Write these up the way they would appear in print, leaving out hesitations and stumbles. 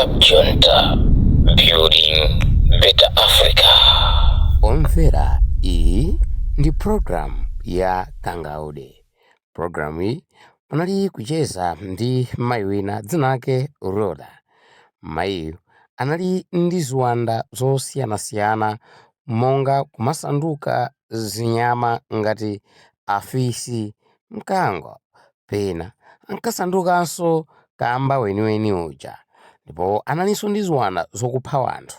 Cab Junta, building better Africa. Omvera, iyi ndi program ya Kangaude. Programu iyi panali kucheza ndi mayi wina dzina lake Roda. Mayiyu anali ndi ziwanda zosiyanasiyana monga kumasanduka zinyama ngati afisi, mkango, pena ankasandukanso kamba weniweni uja, ndipo analinso ndi ziwanda zokupha anthu.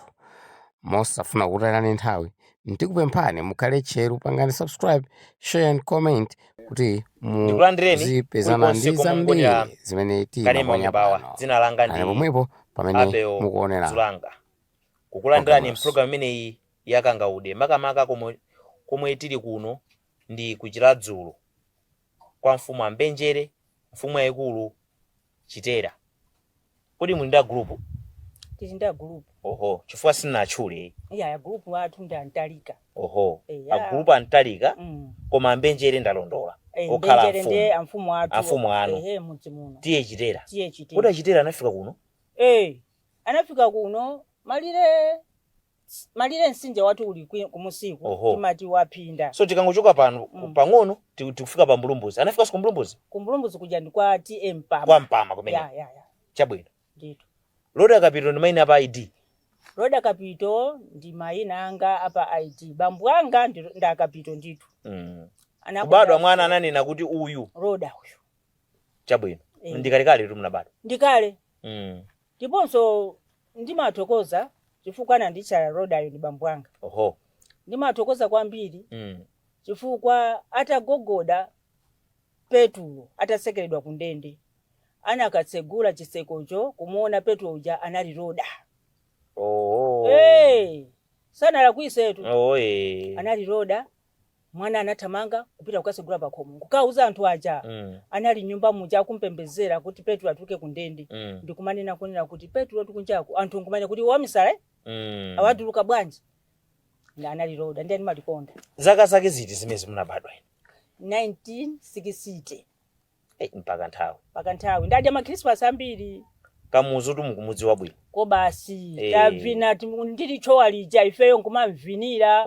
Mosafuna kutayirani nthawi, ndikupemphani mukhale tcheru, pangani subscribe, share and comment kuti Ndikulandireni muzipezana ndi kulikonse komwe mukuonera zambiri zimene kanema timaponya Mibawa. pano. Dzina langa Kani ndi pomwepo pamene Abel mukuonera Zulanga, kukulandirani Programas. mpulogalamu imeneyi ya Kangaude, makamaka komwe tili kuno ndi kuChiradzulu kwa mfumu Ambenjere, mfumu yayikulu Chitera. Kodi muli ndi agulupu? Tili ndi agulupu. Oho, chifukwa sindinatchule. Iya, agulupu athu ndi Antalika. Oho. Eya. Agulupu Antalika. Koma Ambenjere ndalondola? Okhala Mbenjere ndiye amfumu. amfumu athu. Amfumu anu. Ehe, mudzi muno. Tiye Chitera. Tiye Chitera. Kodi Achitera anafika kuno? Anafika kuno malire mtsinje wathu uli kumusiku. Timati waphinda. So tikangochoka pano pang'ono tikufika pa Mbulumbuzi. Anafikanso ku Mbulumbuzi? Kumbulumbuzi kuja ndi kwa TM Mpama. Kwa Mpama kumene. Ya. Chabwino. Ndithu. Roda Kapito ndi mayina apa ID? Roda Kapito ndi mayina anga apa ID. Bambo anga ndi Akapito ndithu. Kubadwa mwana ananena kuti uyu Roda uyu. Chabwino. Ndikalekale tu munabadwa? Ndikale. Ndiponso ndimathokoza chifukwa ananditcha Rodayo ndi bambo anga. Ndimathokoza kwambiri chifukwa atagogoda Petulo atasekeredwa ku ndende, anakatsegula chisekocho kumuona Petulo uja anali Roda. Hey, sanalakwisetu. Anali Roda. Mwana anathamanga kupita kukasegula pakhomo kukauza anthu aja anali nyumba muja akumpembedzera kuti Petro atuluke ku ndende. Ndikumanena kunena kuti Petro tikunjaku, anthu nkumanena kuti wamisala, eh? Awatuluka bwanji? Ndi anali Roda, ndiye ndimalikonda. Zaka zake ziti zimene munabadwa inu? 1960. Hey, mpaka nthawi. Mpaka nthawi ndadya makhrisimasi ambiri. Kamuzu tu mukumudziwa bwino? Ko basi. Tavina ndili chowa lija, ifeyo nkumamvinira.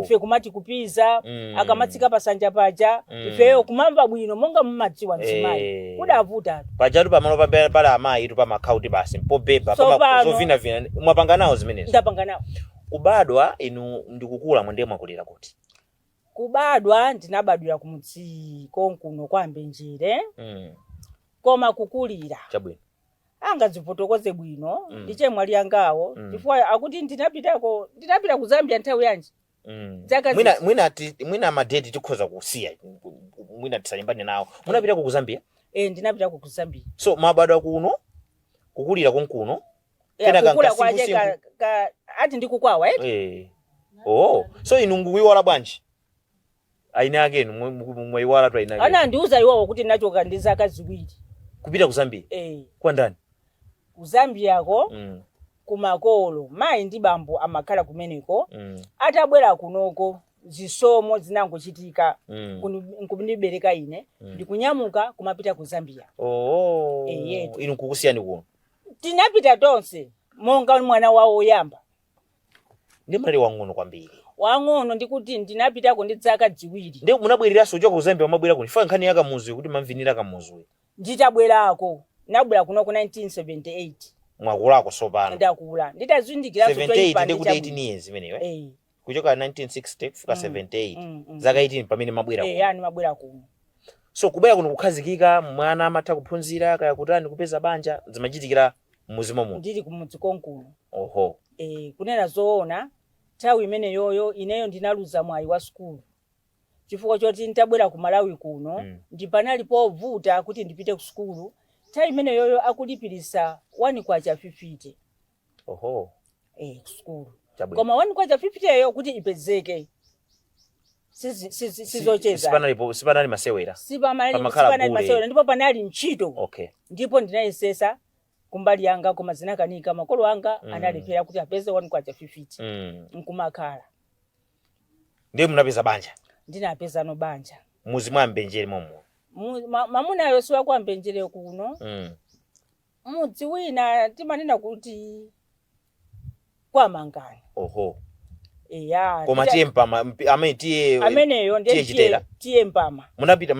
Ife kumati kupiza. Akamatsika pasanja paja, ifeyo kumamva bwino monga mumadziwa mzimayi. Kudavuta. Pajatu pamalo pali amayi tu pamakhala basi mpobeba. Tsopano. Zovinavina mwapanga nawo zimenezo? Ndapanga nawo. Kubadwa inu ndikukula mwendiye mwakulira kuti? Kubadwa ndinabadwira kumudzi konkuno kwa Mbenjere. Koma kukulira Chabwino. Angadzifotokoze bwino ndi chemwali angawo, chifukwa akuti ndinapita ku Zambia nthawi yanji? Zaka Mwina mwina madeti tikhoza kusiya, mwina tisalimbane nawo. Munapita ku Zambia? Eh, ndinapitako ku Zambia. So mwabadwa kuno, kukulira konkuno? Kenaka Kukula kwache ati ndikukwawa, eh? Eh. Oh, so inu mukuiwala bwanji? Aina ake inu mwayiwala tu aina ake. Anandiuza iwowo kuti ndinachoka ndi zaka 2. Kupita ku Zambia? Eh. Kwa ndani? Ku Zambiako. Kumakolo mayi ndi bambo amakhala kumeneko. Atabwera kunoko zisomo zinangochitika nkundibereka ine, ndikunyamuka kumapita ku Zambia. Yetu. Inu nkukusiyani kuno? Tinapita tonse monga mwana wawo woyamba. Ndi mali wang'ono kwambiri. Wang'ono ndikuti ndinapitako ndi zaka 2. Ndi munabwereranso kuchoka ku Zambia mabwera kuno? Chifukwa nkhani ya Kamuzu kuti mamvinira Kamuzu. Nditabwerako nabwera kuno ku 1978. Mwakulako tsopano. Ndakula nditazindikiranso. 78 ndi kuti 18 years imeneyo, eh? Eh. Kuchoka 1960 kufika 78. Zaka 18 pamene mabwera kuno. Yani mabwera kuno. So kubwera kuno kukhazikika, mwana amatha kuphunzira kaya kutani, kupeza banja, zimachitikira mmuzimo muno? Ndili kumudzi konkuno. Kunena zoona, nthawi imeneyoyo ineyo ndinaluza mwayi wa sukulu chifukwa choti nditabwera ku Malawi kuno ndi panali povuta kuti ndipite ku sukulu. Nthawi imeneyoyo akulipirisa 1 kwacha 50. Ku sukulu. Chabwino. Koma 1 kwacha 50 eyo kuti ipezeke sizocheza. Sipanali masewera. Pamakhala Sipanali gule. masewera, ndipo panali ntchito. Ndipo ndinayesesa kumbali yanga koma zinakanika. Makolo anga analephera kuti apeze 1 kwacha 50. Nkumakhala. Ndiye munapeza banja? Ndinapezano banja. Muzi mwa Mbenjere momo? Mamunayo si wakwa Mbenjere kuno. Mudzi wina timanena kuti kwamangani. Oho. Eya. Koma tiye Mpama, amene tiye Ameneyo ndiye. Tiye Chitera. Tiye Mpama. Munapita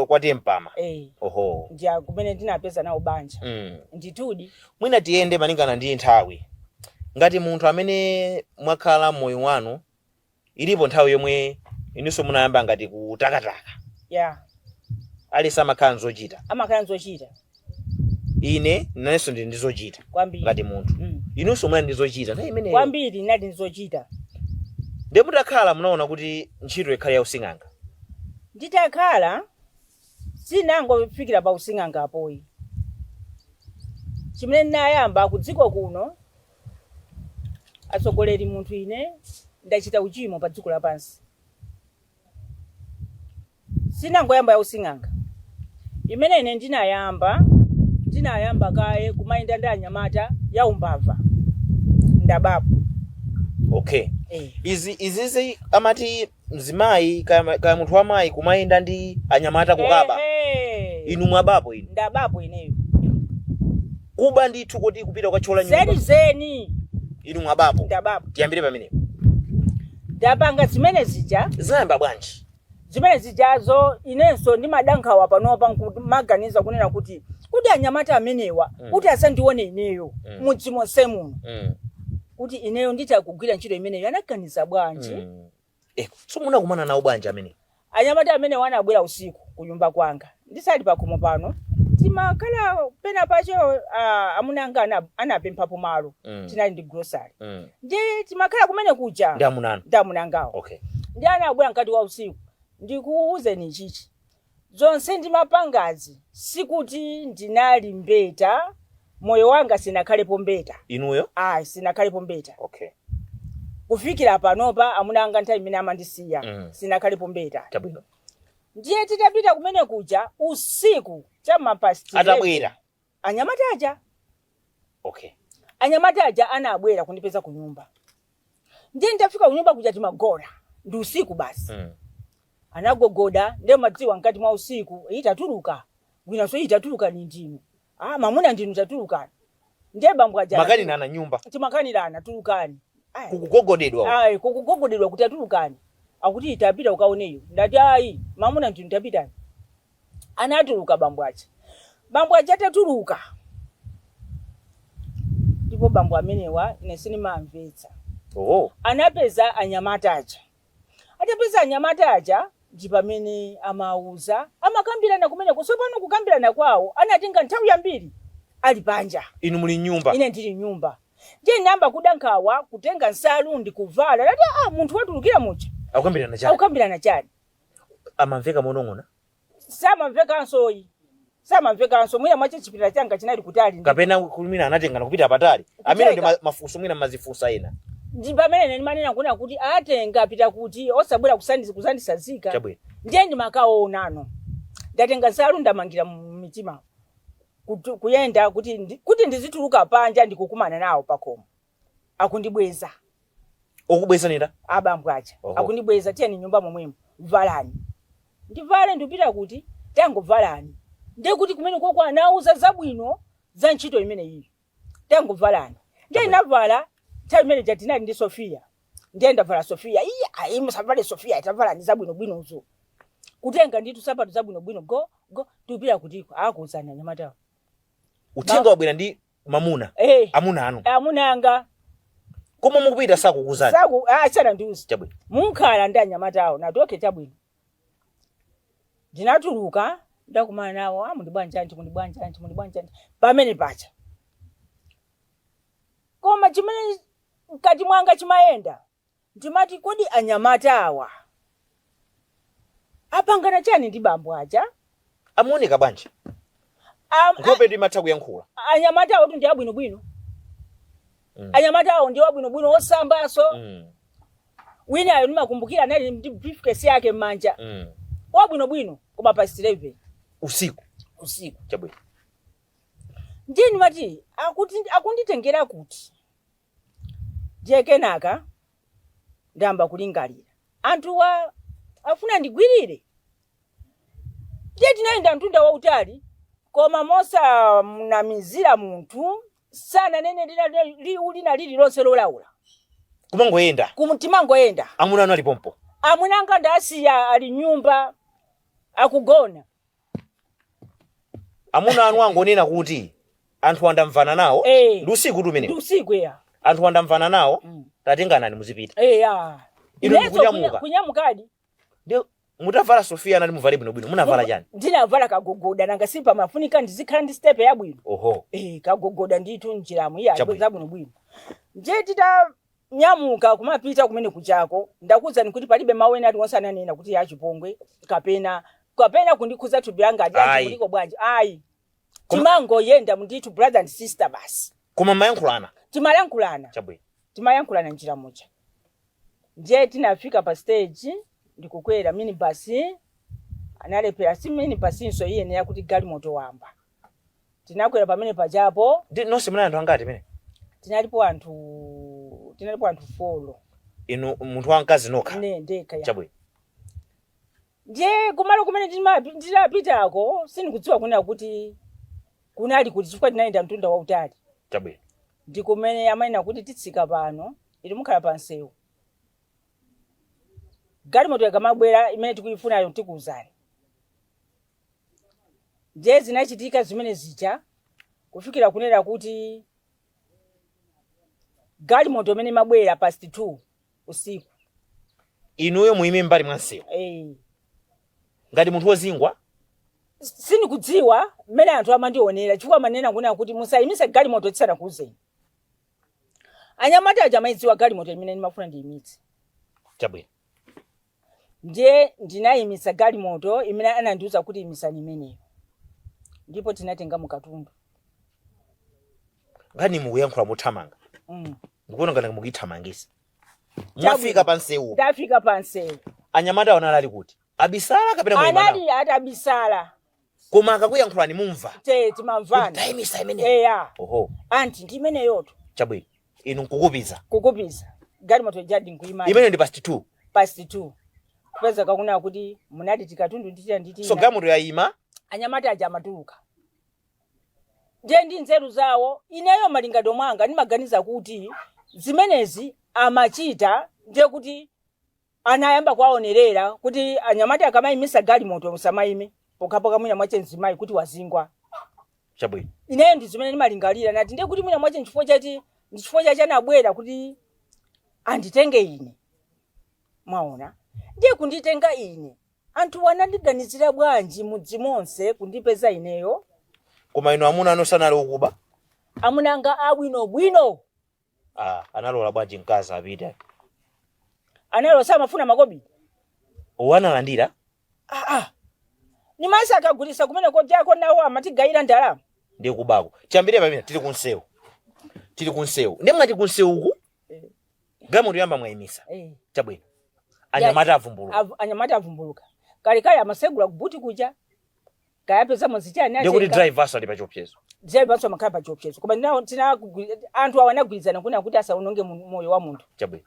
kwa tiye Mpama? Eh. Oho. Ndiya kumene ndinapeza nawo banja. Ndithudi. Mwina tiyende malingana ndi nthawi. Ngati munthu amene mwakhala moyo wanu, ilipo nthawi yomwe inunso munayamba ngati kutakataka? Ya. Aliyense amakhala nzochita. Amakhala nzochita. Ine nanenso ndili ndi zochita. Kwambiri. Ngati munthu, inunso munali ndi zochita nthawi imeneyo? Kwambiri, ndinali nzochita. Ndiye mutakhala munaona kuti ntchito ikhale ya using'anga? Nditakhala, sinangofikira pa using'anga apoyi. Chimene ndinayamba ku dziko kuno, atsogoleri, munthu ine ndachita uchimo pa dziko lapansi. Sinangoyamba ya using'anga. Imene ine ndinayamba kaye kumayenda ndi anyamata ya umbava, ndabapo. Okay. Eh. Izi izizi amati mzimayi kaya munthu wamayi kumayenda ndi anyamata kukaba. Ehe. Inu mwabapo inu? Ndabapo ineyo. Kuba ndithu, kuti kupita kukathyola nyumba? Zeni zeni. Inu mwabapo? Ndabapo. Tiyambire pamenepo. Ndapanga zimene zija. Zinayamba bwanji? Zimene zijazo, inenso ndimadankhawa panopa nkumaganiza kunena kuti anyamata amenewa kuti asandione ineyo mudzi monse muno, kuti ineyo nditha kugwira ntchito imeneyo, anaganiza bwanji? Eh, so munakumana nawo bwanji amene? Anyamata amenewa anabwera usiku kunyumba kwanga ndisali pakhomo pano. Timakhala pena pacho, amuna anga anapemphapo malo. Tinali ndi grocery. Ndi timakhala kumene kuja. Ndi amunanu? Ndi amunangawo. Ndi anabwera mkati wa usiku. Ndikuwuzeni chichi, zonse ndimapangazi sikuti ndinali mbeta. Moyo wanga sinakhalepo mbeta. Inuyo? Ayi, sinakhalepo mbeta. Kufikira panopa, amuna anga nthawi imene amandisiya, sinakhalepo mbeta. Chabwino. Ndiye titapita kumene kuja usiku cham'ma past 11, Atabwera? Anyamata aja. Anyamata aja anabwera kundipeza ku nyumba. Ndiye nditafika ku nyumba kuja, timagona, ndi usiku basi. Anagogoda, ndiye madziwa mkati mwa usiku, iyi tatuluka, winaso iyi tatuluka, ni ndinu, ah, mamuna ndinu, tatulukani. Ndiye bambo aja Makanirana nyumba? Timakanirana, tulukani. Ayi. Kukugogodedwa? Ayi, kukugogodedwa kuti atulukani, akuti tapita ukaoneyo. Ndati ayi, mamuna ndinu, tapitani. Anatuluka bambo aja. Bambo aja atatuluka, ndipo bambo amenewa ine sinimamvetsa. Oh. Anapeza anyamata aja. Atapeza anyamata aja, ndi pamene amauza, amakambirana kumeneko. Tsopano kukambirana kwawo anatenga nthawi yambiri ali panja. Inu muli nyumba? Ine ndili nyumba. Ndiye ndinayamba kuda nkhawa, kutenga nsalu ndikuvala. Lati ah, munthu watulukira muja Akukambirana chani? Akukambirana chani? Amamveka monong'ona? Samamvekansoyi, samamvekanso. Mwina mwache chipinda changa chinali kutali Kapena mwina anatengana kupita patali amene ndi Kutenga. mafunso mwina mazifunsa ena. Ndi pamene ndimanena kuna kuti atenga apita kuti, osabwera kuzandisazika. Chabwino. Ndiye ndimakaonano, ndatenga nsalu ndamangira mu mitima, kuyenda kuti ndizituluka panja ndikukumana nawo pakhomo, akundibweza. Okubwezanira? Abambo aja. Oho. Akundibweza, tiyeni nyumba momwemo, valani. Ndivale, ndipita kuti? Tangovalani. Ndiye kuti kumene koko anauza zabwino za ntchito imene iyi, tangovalani. Ndiye navala. Nthawi imene ja tinali ndi Sofia, ndiye ndavala Sofia. Iye ayi, musavale Sofia, tavalani zabwinobwinozo. Kutenga nditu sapato zabwinobwino, go go, tikupita kutiko? Akuuzani anyamatawo. Uthenga wabwera ndi mamuna? Eh. Amuna anu? Amuna anga. Koma mukupita sakukuzani? Saku asanandiuze. Chabwino. Munkhala ndi anyamatawo. Nati okay, chabwino. Ndinatuluka, ndakumana nawo, ah, muli bwanji anti, muli bwanji anti, muli bwanji anti, pamene pacha. Koma chimene mkati mwanga chimayenda, ndimati kodi anyamata awa apangana chani ndi bambo aja? Amaoneka bwanji? Nkhope ndimatha kuyankhula. Anyamata awo ndi abwinobwino. Anyamata awo ndi abwinobwino, osambaso. Winayo ndimakumbukira anali ndi briefcase yake m'manja. Wabwinobwino, koma past 11. Usiku? Usiku. Chabwino. Ndiye ndimati akuti akunditengera kuti? Ndiye kenaka ndayamba kulingalira, anthuwa afuna ndigwirire. Ndiye tinayenda mtunda wautali. Koma mosanamizira munthu, sananene liwu lina lililonse lolaula. Kumangoyenda. Timangoyenda. Amuna anu alipompo? Amunanga ndasiya ali nyumba akugona. Amuna anu angonena kuti anthu andamvana nawo. Eh. Ndi usiku tu Ndi umenewo? usiku, ya. Anthu andamvana nawo, tatenganani muzipita. Eya. Inu Inenso ndikunyamuka. Kunyamukadi. Ndi mutavala, Sofia anati muvale bwinobwino, munavala chani? Ndinavala kagogoda, nanga simpa mafunika ndizikhala ndi step yabwino. Oho. Eh, kagogoda ndithu njiramu iya. Chabwino. Zabwinobwino. Nje titanyamuka kumapita kumene kuchako, ndakuwuzani kuti palibe mawu ena aliwonse ananena kuti yachipongwe kapena kundikhuza thupi langa ati Ayi. kuliko bwanji, ayi. Timangoyenda ndithu, brother and sister basi. Koma mayankhulana? Timayankhulana. Chabwino. Timayankhulana njira muja. Ndiye tinafika pa stage, ndikukwera minibus, analephera, si minibus inso, iyenera kuti galimoto wamba. Tinakwera pamene pajapo. Ndi nonse munali anthu angati pene? Tinalipo anthu 4. Inu munthu wamkazi nokha? Ne ndekha, ya. Chabwino. Ndiye kumalo kumene tinapitako sindikudziwa kunena kuti kunali kuti, chifukwa tinayenda mtunda wautali. Chabwino. Ndi kumene amanena kuti titsika pano, ili mukhala pa msewu, galimoto ikamabwera imene tikuyifunayo tikuwuzani. Ndiye zinachitika zimene zija kufikira kunena kuti galimoto imene imabwera past 2 usiku. Inuyo muyime mbali mwa msewu? Eh. Ngati munthu wozingwa? Sindikudziwa mmene anthu amandionera, chifukwa amanena kunena kuti musayimise galimoto tisanakuwuzeni. Anyamata aja amayidziwa galimoto imene ndimafuna ndiyimitse. Chabwino. Ndiye ndinayimitsa galimoto imene anandiwuza kuti imisani imeneyo, ndipo tinatenga mukatundu. Ngani mukuyankhula mothamanga. Ndikuona ngati mukuyithamangisa. Mwafika pa msewu? Ndafika pa msewu. Anyamata awo anali kuti? Abisala kapena muyima nawo? Anali atabisala. Koma akakuyankhulani mumva? Te timamvana. Tayimisa imeneyo? Eya. Oho. Anti ndi imeneyoto. Chabwino, inu nkukupiza? Kukupiza galimoto jadi nkuyimani. Imene ndi past 2? Past 2, kupeza kakunena kuti munati tikatundu ndichita nditina. So galimoto yayima. Anyamata aja amatuluka, ndiye ndi nzeru zawo, ineyo malingaliro mwanga ndimaganiza kuti zimenezi amachita ndiye kuti anayamba kuwaonerera kuti anyamata akamayimisa galimoto musamayime pokhapokha mwina mwache mzimayi kuti wazingwa. Chabwino. Ineyo ndi zimene ndimalingalira, nati ndiye kuti mwina mwache nchifukwa chati ndi chifukwa chache anabwera kuti anditenge ine. Mwaona, ndiye kunditenga ine, anthu anandiganizira bwanji mudzi monse kundipeza ineyo? Koma inu amuna anu sanali ukuba? Amunanga abwinobwino. Ah, analola bwanji mkazi apite? Analo samafuna makobiri. Analandira? Ah, nimasa akagulisa kumene kojako nawo amatigayira ndalama. Ndiye kubako chambire pamene tili kunsewu, tili kunsewu, ndiye mwati kunsewuku galimoto yamba mwayimisa? Eh. Chabwino, anyamata avumbuluka? Anyamata avumbuluka kalekale, amasegula kubuti kuja kayapezamo zichani. Ndiye kuti driver ali pa chiopsezo. Driver aso amakhala pa chiopsezo, koma anthu awa anagwirizana kuna kuti asaononge moyo wa munthu. Chabwino.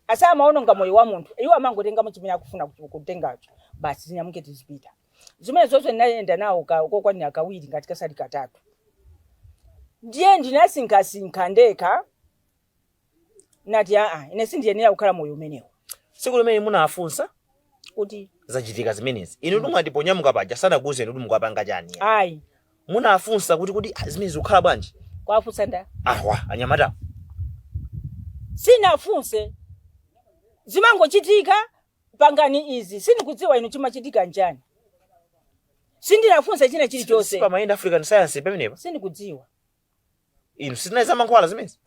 Asamaononga moyo wa munthu, iwo amangotengamo chimene akufuna kutengacho basi, zinyamuke tizipita. Zimene zonse ndinayenda nawo kokwanira kawiri ngati kasali katatu. Ndiye ndinasinkhasinkha ndekha, nati aa, ine sindiyenera kukhala moyo umenewo. Tsiku limene munafunsa kuti zachitika zimenezi, inu tumati ponyamuka paja sanakuwuzeni kuti mukapanga chani? Ayi. Munafunsa kuti ah, zimene zikukhala bwanji? Kwafunsa nda? Awa anyamata. Sinafunse, zimangochitika, pangani izi, sindikudziwa inu chimachitika njani, sindinafunse china chilichonse. Sipamayenda African science pamenepa? Sindikudziwa. Inu sizinali za mankhwala zimenezi?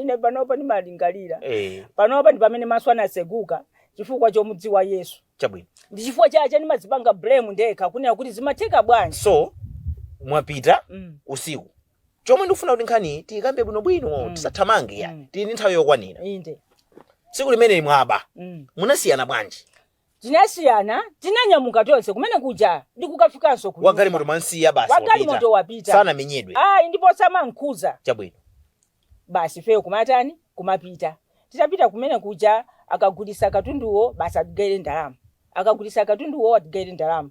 Ine panopa ndimalingalira. Eh. Panopa ndi pamene maso anaseguka chifukwa chomudziwa Yesu. Chabwino. Ndi chifukwa chache ndimadzipanga blame ndekha kunena kuti zimatheka bwanji. So mwapita usiku. Chomwe ndikufuna kuti nkhani tiyikambe bwinobwino, tisathamange ya, tili ndi nthawi yokwanira. Inde. Tsiku limene mwaba, munasiyana bwanji? Tinasiyana, tinanyamuka tonse kumene kuja ndikukafikanso ku Wagalimoto mwansiya basi? Wagalimoto wapita. Sanamenyedwe? Ayi, ndipo samankhuza. Chabwino. Basi feyo kumatani, kumapita. Titapita kumene kuja, akagulisa katunduwo basi atigayire ndalama, akagulisa katunduwo atigayire ndalama.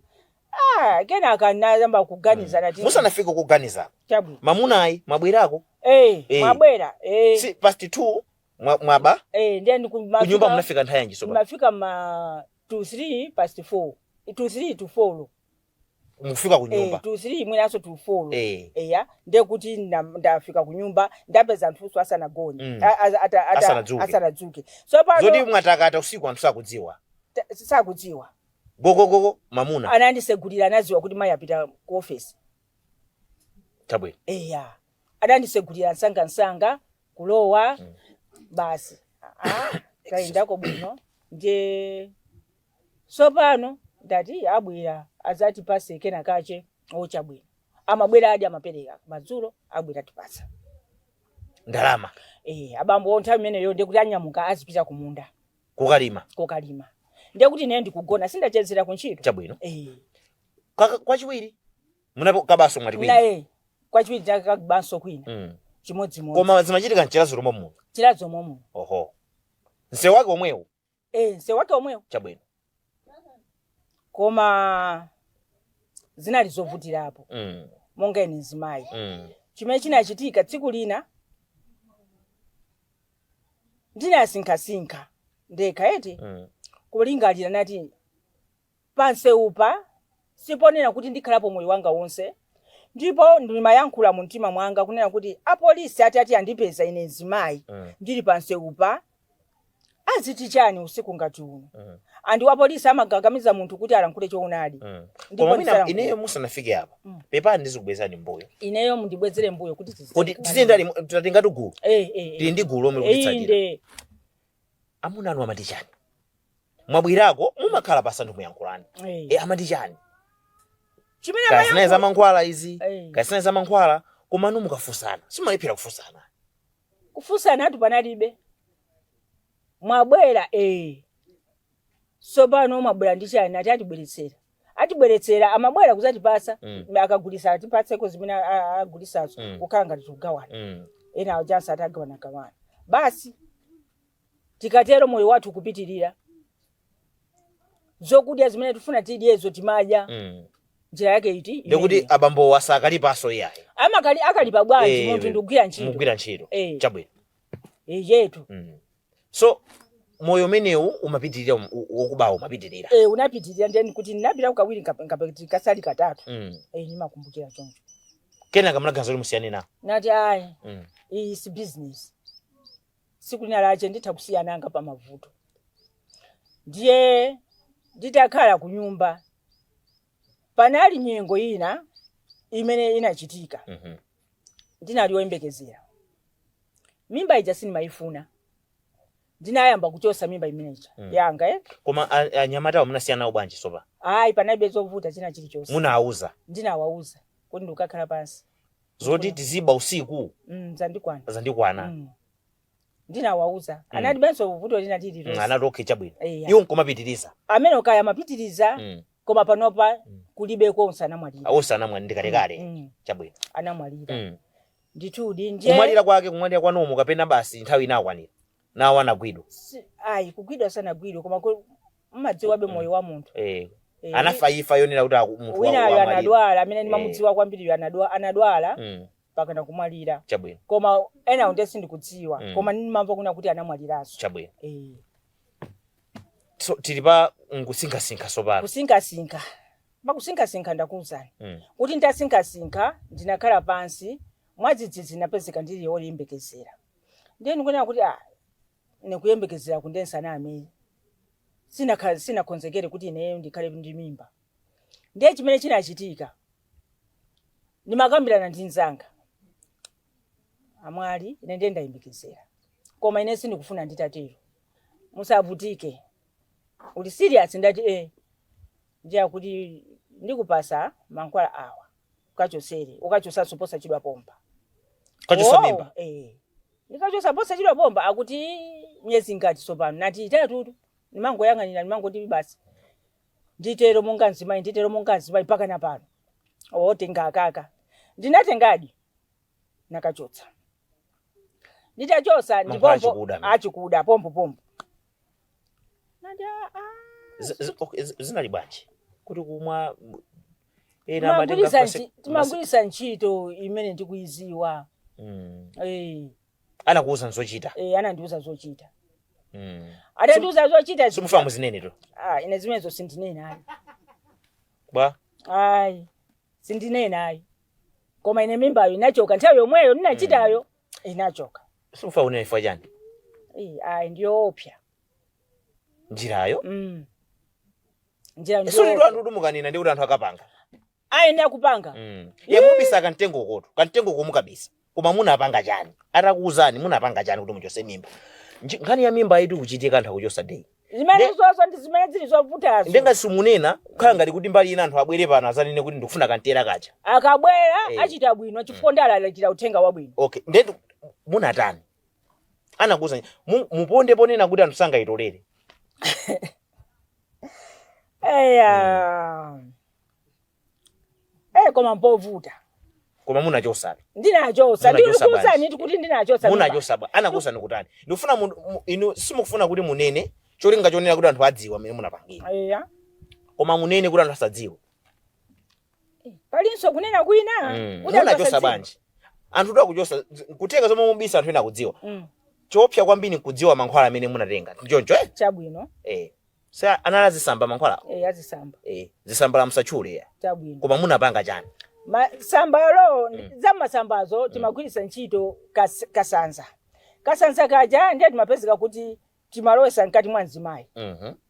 Ah, kenaka nayamba kuganiza nati Musanafike kuganiza, chabwino. mamunayi mwabwerako? Eh. Eh. Mwabwera, eh. Si past 2 mwaba? Eh, ndiye Kunyumba munafika nthawi yanji sopa? Mafika ma 2 3 past 4, 2 3 to 4. Mufika Eh. kunyumba? 2 3 mwinaso 2 4. Eh. Eya, ndiye kuti ndafika kunyumba, ndapeza anthuso asanagone. Asanadzuke. Asanadzuke. So pano Zoti mwatakata usiku anthu sakudziwa? Sakudziwa. Gogogogo, mamuna? Anandisegulira, anadziwa kuti mayi apita ku office. Chabwino. Eya, anandisegulira msangamsanga kulowa. Basi, ah, tayendako bwino. Nje sopano ndati abwera azatipase kena kache ochabwino. Amabwera adi, amapereka madzulo, abwera tipasa Ndalama? Eh, abambo nthawi imeneyo ndikuti anyamuka azipita kumunda. Kukalima? Kokalima. Ndiye kuti ine ndikugona, sindachezera kuntchito. Chabwino. Eh. Kwachiwiri munapo kabaso mwati kwina? Naye kwachiwiri takabanso kwina. Chimodzimodzi. Koma zimachitika mChiradzulu momuno? Chiradzulu momuno. Oho, msewu wake omwewo? Eh, msewu wake omwewo. Chabwino. Koma zinali zovutirapo monga ine mzimayi. Chimene chinachitika tsiku lina, ndinasinkhasinkha ndekha eti, kulingalira nati pansewupa siponena kuti ndikhalapo moyo wanga wonse. Ndipo ndimayankhula mu mtima mwanga kunena kuti apolisi ati andipeza ine mzimayi ndili pansewupa, aziti chani usiku ngati uno? Andi apolisi amagagamiza munthu kuti alankhule choonadi. Ndipo Koma mwina ndisalankhula. ineyo musanafike apa, pepani, ndizikubwezani mbuyo. Ineyo mundibwezere mbuyo kuti Kuti tiziyenda tatingati gulu. Eh. Tili ndi gulu lomwe likutitsatira. Inde. Amuna anu amati chani mwabwirako? Mumakhala pasi anthu muyankhulani? Eh. E, amati chani? Chimene Kaya zinayi amayankhula za mankhwala izi, Eh. kaya zinayi za mankhwala, koma anu mukafunsana, simalephera kufunsana? Kufunsana atu panalibe. Mwabwera, eh, sopano mwabwera ndi chani? Ati atibweretsera, atibweretsera. Amabwera kuzatipasa. Akagulisa atipatseko zimene agulisazo. Kukhala ngati tikugawana. Ena ajanso atagawanagawana, basi tikatero moyo wathu kupitirira. Zokudya zimene tifuna tidyezo timadya. Njira yake iti Ndikuti imeneyo. abambo wasakalipaso iyayi? Amakali akalipa bwanji? Eh, Munthu ndikugwira ntchito. Mugwira ntchito. Eh. Chabwino. Yetu. So moyo umenewu umapitirira, wokubawo umapitirira? Eh, unapitirira. Ndeni kuti ndinapita kawiri, kasali katatu. Eh, nimakumbukira choncho. Kenaka munaganiza kuti musiyane nawo? Nati ayi, iyi si business. Siku lina lache nditha kusiyananga pa mavuto. Ndiye nditakhala ku nyumba, panali nyengo ina imene inachitika. Ndinali woyembekezera. Mimba ija sindimayifuna. Ndinayamba kuchosa mimba imeneja yanga, eh? Koma anyamatawo munasiyana nawo bwanji sopa? Ayi, panalibe zovuta china chilichonse. Munawuza? Ndinawawuza kuti ndikukakhala pansi. Zoti tiziba usiku? Zandikwana. Zandikwana. Ndinawawuza, anati benso vuto lina lililonse. Anati okay, chabwino. Eya. Iwo nkomapitiriza? Amene ukaya amapitiriza. Koma panopa kulibe konse, anamwalira. Awonse anamwalira ndikalekale? Chabwino. Anamwalira. Ndithudi nje. Kumwalira kwake kumwalira kwanomo kapena basi nthawi inakwanira nawo anagwidwa? Ayi, kugwidwa sanagwidwe, koma mmadziwabe moyo wa munthu. Eh. Eh, Anafa ifa yonena kuti munthu winayo wamwalira. anadwala, amene ndimamudziwa kwambiriyo anadwala pakana kumwalira. Chabwino. Koma enawo ndiye sindikudziwa. Koma ndimamva kuna kuti anamwaliranso. Chabwino. Eh. So tili pa nkusinkhasinkha sopano. Kusinkhasinkha, pakusinkhasinkha ndakuwuzani kuti nditasinkhasinkha ndinakhala pansi, mwadzidzidzi napezeka ndili woyembekezera. Ndiye ndikunena kuti ah, nikuyembekezera kundensana amene sinakonzekere kuti ineyo ndikhale ndi mimba. Ndiye chimene chinachitika, ndimakambirana ndi mnzanga, amwali, ine ndiye ndayembekezera, koma ine sindikufuna nditatero. Musavutike, uli serious? Ndati eh. Ndiye akuti ndikupasa mankhwala awa ukachosere, ukachosanso posachedwa pompa. Kachosa Oh, mimba? Eh, ndikachosa posachedwa pompa. Akuti myezi ngati sopano? Nati itatutu. Ndimangoyang'anira, ndimangoti basi nditero monga mzimayi, nditero monga mzimayi mpaka na pano. Otenga akaka, ndinatengadi, nakachotsa. Nditachosa Mankhwala ndipompo achikuda amene. Achikuda pompo pompo. Nati ah, ah. Okay, zinali bwanji kuti kumwa Ena amatenga Timagwiritsa timagwiritsa ntchito imene ndikuiziwa. Anakuuza zochita? Anandiuza zochita. Atandiuza zochita Simufuna muzinene to? Ah, ine zimenezo sindinena, ayi. Bwa? Ayi, sindinena, ayi. Koma ine mimbayo inachoka nthawi yomweyo ndinachitayo, inachoka. Simufuna kunena chifukwa chani? Ayi, ndiyoopsa. Njirayo? Njira Suti ndiyoopsa. anthu kuti mukanena ndi kuti anthu akapanga. Ayenera kupanga. Ye, mubisa kamtengo koto, kamtengo komukabisa, koma munapanga chani? Atakuuzani, munapanga chani kuti muchose mimba? Nkhani ya mimba itu kuchitika anthu akuchosa day. Zimene zozo ndi zimene zili zovutazo. Ndenga simunena, kukhala ngati kuti mbali ina anthu abwere pano azanene kuti ndikufuna kantera kacha. Akabwera achita bwino, chifukwa ndalalikira uthenga wabwino. Okay, ndetu munatani? Anakuuzani muponde ponena kuti anthu sangayitolere. Eya, koma mpovuta. Koma munachosa? Ndinachosa. Munachosa Ndikukuuzani bwanji? kuti ndinachosa mimba. Munachosa bwa? Anakuuzani kutani? Ndikufuna inu simukufuna kuti munene cholinga chonena kuti anthu adziwa amene munapangira. Eya. Koma munene kuti anthu asadziwe. Palinso kunena kwina kuti anthu Munachosa asadziwe. bwanji? Anthu takuchosa kutheka zomwe mubisa, anthu ena akudziwa. Choopsa kwambiri nkudziwa mankhwala amene munatenga, nchoncho, eh? Chabwino. Sa anali azisamba mankhwala? Azisamba. Zisambala musatchule ya. Chabwino. Koma munapanga chani? Masambalo, za masambazo timagwiritsa ntchito kasanza. Kasanza kaja ndiye timapezeka kuti timalowesa mkati mwa mzimayi.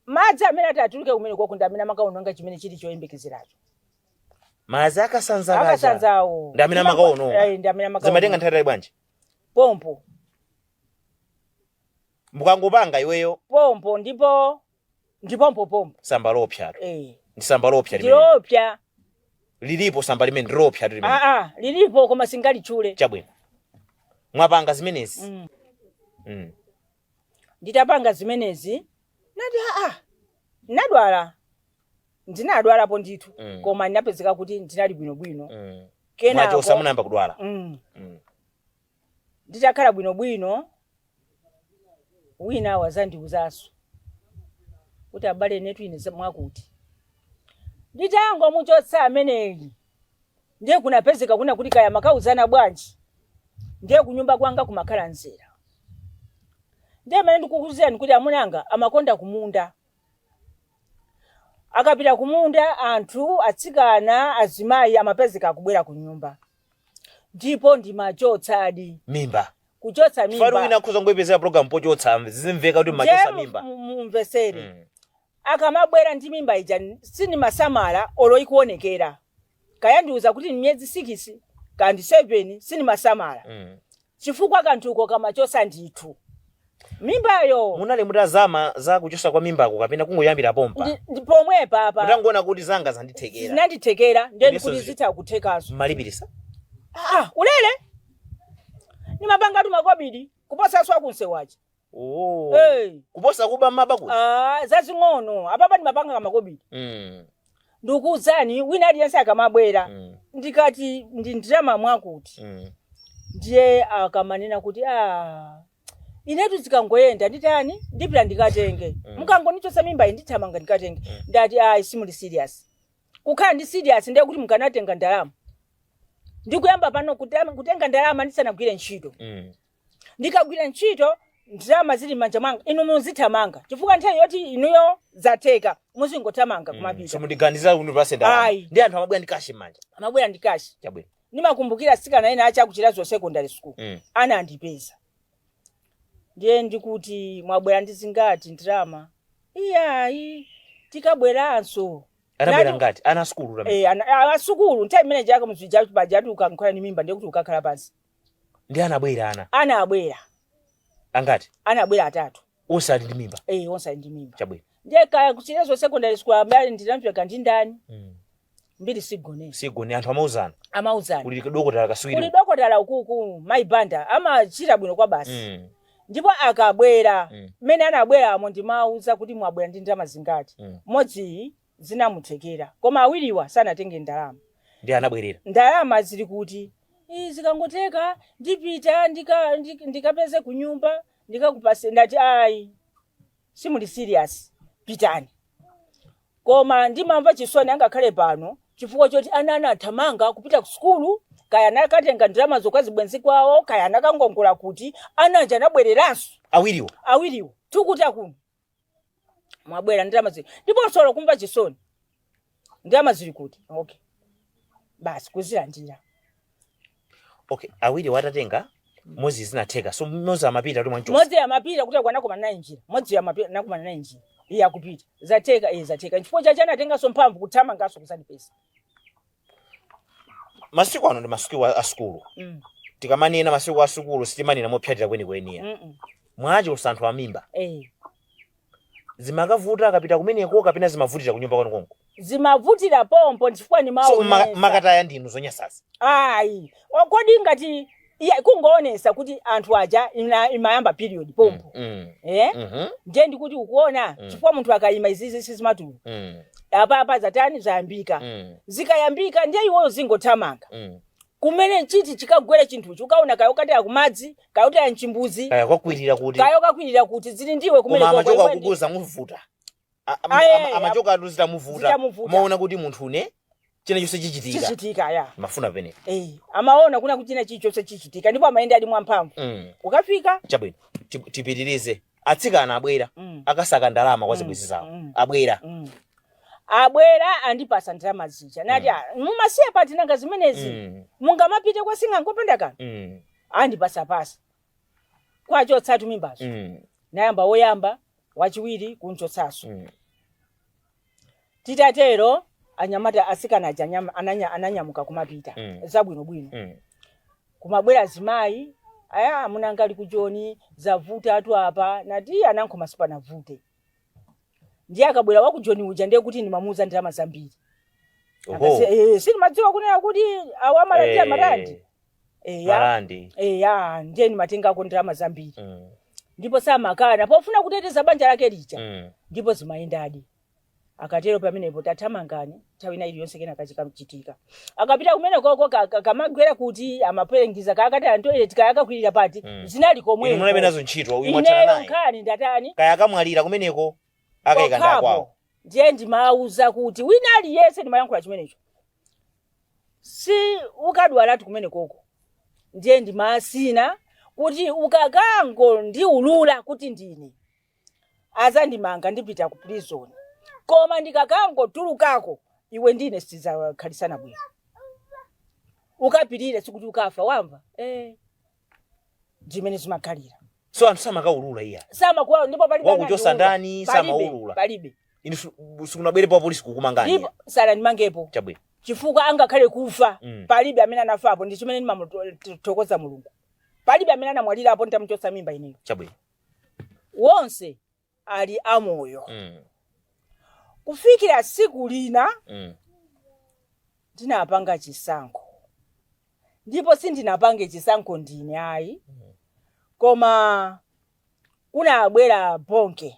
Madzi amene ati atuluke kumene koko ndi amene amakaononga chimene chili choyembekezeracho. Madzi akasanza kaja? Akasanzawo. Ndi amene amakaononga? Ndi amene amakaononga. Zimatenga nthawi itali bwanji? Pompo. Mukangopanga iweyo? Pompo, ndipo ndipompo pompo. Samba lopyatu. Ndi samba lopya limene. Ndilopya. Lilipo samba limene ndilopyatu limene? Aa, lilipo koma singalitchule. Chabwino, mwapanga zimenezi. Nditapanga zimenezi, nati aa, ndinadwala, ndinadwalapo ndithu. Koma ndinapezeka kuti ndinali bwinobwino. Kenako Mwachosa, munayamba kudwala? Nditakhala bwinobwino, wina wazandiuzanso kuti abale netu ine mwakuti nditangomuchotsa ameneyi, ndiye kunapezeka kuna kuti kaya makauzana bwanji, ndiye kunyumba kwanga kumakhala nzera. Ndiye mene ndikukuzani kuti amunanga amakonda kumunda. Akapita kumunda, anthu atsikana, azimayi amapezeka akubwera ku nyumba, ndipo ndimachotsadi. Mimba? Kuchotsa Fari mimba. Wina akhoza ngoyipezera program pochotsa, zimveka kuti mmachosa mimba. Mumvesere. Akamabwera ndi mimba ija, sinimasamala olo ikuonekera, kayandiuza kuti ni miyezi 6 kandi 7, sinimasamala, chifukwa kanthuko kamachosa ndithu mimbayo. Munali mutazama za kuchosa kwa mimbako kapena kungoyambira pompa? Ndi pomwepa apa. Mutangoona kuti zanga zandithekera? Zinandithekera, ndiye Ndiso ndikuti zitha kuthekaso. Mmalipirisa? Ah, ulere, nimapanga makobidi kuposa akunsewachi. Oh. Hey. Kuposa kuba maba kuti? Ah, zazing'ono apapa ndimapanga makobidi. Ndikuwuzani, wina aliyense akamabwera, ndikati ndi ndalama mwakuti, ndiye akamanena kuti ah, inetu zikangoyenda nditani, ndipita ndikatenge. Mukangonichosa mimba iyi, ndithamanga ndikatenge. Ndati ayi, simuli serious. Kukhala ndi serious ndiye kuti mukanatenga ndalama. Ndikuyamba pano kutenga ndalama ndisanagwire ntchito. Ndikagwira ntchito, ndalama zili m'manja mwanga, inu muzithamanga, chifukwa nthawi yoti inuyo zatheka muzingothamanga kumapita. So mundiganizira kuti ndipase ndalama? Ayi. Ndi anthu amabwera ndi cash m'manja? Amabwera ndi cash. Chabwino. Ndimakumbukira sikana ena achakuchirazo secondary school, anandipeza, ndiye ndikuti mwabwera ndi zingati ndalama? Iyayi, tikabweranso. Anabwera ngati ana sukulu tamene? Eh, asukulu nthawi imene chaka muzija pajatu ukankhala ndi mimba ndiye kuti ukakhala pansi. Ndi anabwera ana? Anabwera. Angati? Anabwera atatu. Onse ali ndi mimba? Eh, onse ali ndi mimba. Chabwino. Ndiye kaya kuchirezo secondary school amene ndinamveka ndi ndani, mbiri sigonera. Sigone, anthu amauzana? Amauzana. Kuli dokotala kaswiri. Kuli dokotala ukuku, maibanda amachita bwino kwa basi. Ndipo akabwera, mmene anabweramo ndimauza kuti mwabwera ndi ndalama zingati? Mmodzi zinamuthekera, koma awiriwa sanatenge ndalama. Ndi anabwerera? Ndalama zili kuti? Zikangoteka ndipita ndikapeze kunyumba ndikakupase. Ndati ayi, simuli serious, pitani. Koma ndimamva chisoni angakhale pano, Chifukwa choti ana anathamanga kupita ku sukulu, kaya anakatenga ndalama zokazibwenzi kwawo, kaya anakangongola kuti ana aja anabwereranso. Awiriwo? Awiriwo. Tikuti kuno mwabwera, ndalama zili, ndiponso olo kumva chisoni, ndalama zili kuti? Okay, basi kuzilandira. Okay, awiri watatenga, mozi zinatheka, so mozi amapita kuti mwanchosa. Modzi amapita kuti anakumana naye njira, modzi amapita anakumana naye njira, iye akupita, zatheka, iye zatheka. Chifukwa chache anatenganso mphamvu kuthamanganso kuzandipeza. Masiku ano ndi masiku a sukulu. Tikamanena masiku a sukulu, sitimanena mopyatira kwenikweni. Mwachosa anthu amimba, zimakavuta akapita kumeneko kapena zimavutira kunyumba kwanu konko? Zimavutira pompo, chifukwa So nimaonesa. Makataya ndinu zonyasazi? Ayi, kodi ngati iya kungoonesa kuti anthu aja imayamba period pompo. Eh, ndiye ndikuti ukuona, chifukwa munthu akayima izizi sizimatuluka. Apa apa zatani, zayambika. Zikayambika ndiye iwoyo zingothamanga kumene chiti chikagwere chinthuchi, ukaona kaya ukataya kumadzi, kaya utaya mchimbuzi, Kaya kwakwirira kuti. Kaya ukakwirira kuti, zili ndiwe kumene. Koma amachoka koko, iwe akukuza muvuta. Aye, Amachoka atu zitamuvuta. Zitamuvuta. Maona kuti munthu une china chonse chichitika. Chichitika, ya. Mafuna pene. Eh, amaona kuna kuti china chilichonse chichitika, ndipo amayenda ali mwamphamvu. Ukafika. Chabwino, tipitirize. Atsikana abwera, akasaka ndalama kwa zibwenzi zawo. Abwera. Abwera, andipasa ndalama zija, nati, "Ah, mumasiya pati nanga zimenezi? Mungamapite kwa sing'anga kanthu." Andipasa pasa kwachotsatu mimbazo. Nayamba woyamba, wachiwiri kunchotsaso. Titatero anyamata, asikana aja ananyamuka kumapita. Zabwinobwino. Kumabwera zimayi aya, "Amunanga ali kujoni, zavuta atu apa." Nati, "Anankhoma sipanavute." Ndiye akabwera wakujoni uja, ndiye kuti ndimamuuza ndalama zambiri. Oho. Sindimadziwa kunena kuti awo amalandira marandi. Eya. Marandi. Eya, ndiye ndimatengako ndalama zambiri. Ndipo samakana pofuna kuteteza banja lake lija. Ndipo zimayendadi. Akatero pamenepo tathamangani, nthawi ina iliyonse kena kachikachitika, akapita kumene koko kamagwera kuti amaperengiza, kakati toilet, kayakakwirira pati. Zinali Inu komweko. munalibe nazo ntchito, uyu mwathana Ineyo naye. nkhani ndatani? Kaya akamwalira kumeneko, akayika Pokhapo, ndakwawo. Ndiye ndimawuza kuti wina aliyense, ndimayankhula chimenecho, si ukadwalatu kumene koko, ndiye ndimasina kuti ukakango ndiulula kuti ndine, azandimanga, ndipita ku prison, koma ndikakangotulukako iwe ndine sitizakhalisana bwino, ukapirire, sikuti ukafa, wamva? Eh, ndimene zimakhalira. So anthu samakaulula iya? Samakuwa, ndipo palibe Wakuchosa anandiulula. ndani, Palibe, samaulula. palibe. Inu sikunabwerepo apolisi kukumangani? Ndipo sanandimangepo. Chabwino. Chifukwa angakhale kufa, palibe amene anafapo, ndi chimene ndimamuthokoza Mulungu, palibe amene anamwalirapo nditamuchotsa mimba ineyo. Chabwino. Wonse ali amoyo. Kufikira siku lina ndinapanga chisankho, ndipo sindinapange chisankho ndine ayi, koma kunabwera Bonke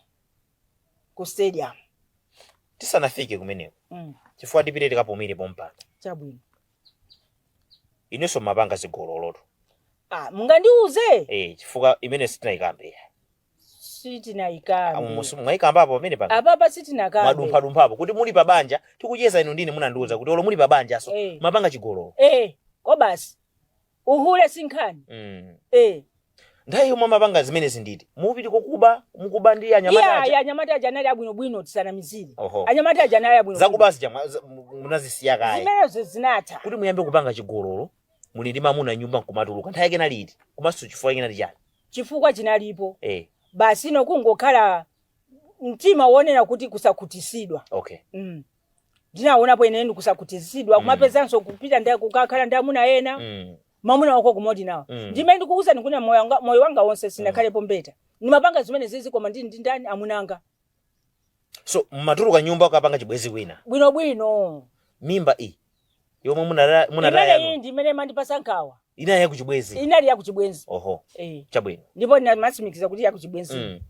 ku stadium. Tisanafike kumeneko, chifukwa tipite tikapumire pompano. Chabwino. Inenso mapanga zigololoto? Ah, mungandiuze. Eh, chifukwa imene sitinayikambe. Sitinayikambe. Mwayikambapo pamene pano? Apapa sitinakambe. Mwadumphadumphapo kuti muli pa banja, tikucheza inu ndine, munandiuza kuti olo muli pa banja so mapanga chigololo. Eh, ko basi uhule sinkhani. Nthawi yomwe mapanga zimenezi nditi mupiti kokuba, mukuba ndi anyamata Iya. aja? Anyamata aja anali abwinobwino, tisanamizire. Oho. Anyamata aja anali abwino. Zakuba zija munazisiya kaye? Zimenezo zinatha. Kuti muyambe kupanga chigololo muli ndi mamuna nyumba nkumatuluka, nthawi yake nali iti, komanso chifukwa chake nali chani? Chifukwa chinalipo. Basi ino kungokhala mtima wonena kuti kusakhutisidwa. Ndinaonapo ine ndi kusakhutisidwa, kumapezanso kupita nda kukakhala ndi amuna ena, mamuna wako kumodi nawo. Ndimene ndikukuza ndikuna moyo wanga wonse sinakhalepo mbeta, ndimapanga zimene zizi, koma ndili ndi ndani? Amunanga. So mmatuluka nyumba ukapanga chibwezi kwina? Bwinobwino. Mimba iyi yomwe munataya Imene iyi yanu ndi imene imandipasa nkhawa. Inali yakuchibwezi? Inali yakuchibwenzi. Oho. Eh. Chabwino. Ndipo ndinatsimikiza kuti yakuchibwenzi.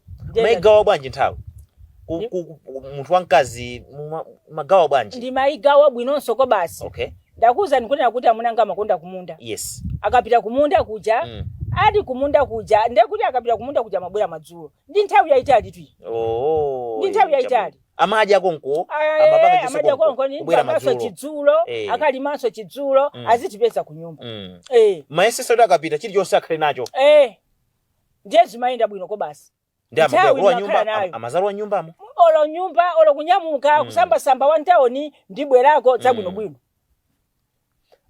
Mayigawa bwanji nthawi? Munthu wamkazi magawa bwanji? Ndimayigawa bwinonso ko basi. Ndakuwuza ndikunena kuti amunanga amakonda kumunda. Akapita kumunda kuja, ali kumunda kuja, ndiye kuti akapita kumunda kuja amabwera madzulo, ndi nthawi yayitali twi. Oh, Ndi nthawi yayitali. Chabwino. Amadya konko, amapanga Amadya chonse konko konko, kubwera amaso madzulo. Chidzulo akalimanso chidzulo, azitipeza ku nyumba. Mayeseso kuti akapita chilichonse akhale nacho. Ndiye zimayenda bwino ko basi. Ndi Nthawi amabwera kulowa ndimakhala nyumba, nayo. amazalowa nyumbamo. Olo nyumba, olo kunyamuka, kusambasamba wa ntawuni, ndibwerako zabwinobwino.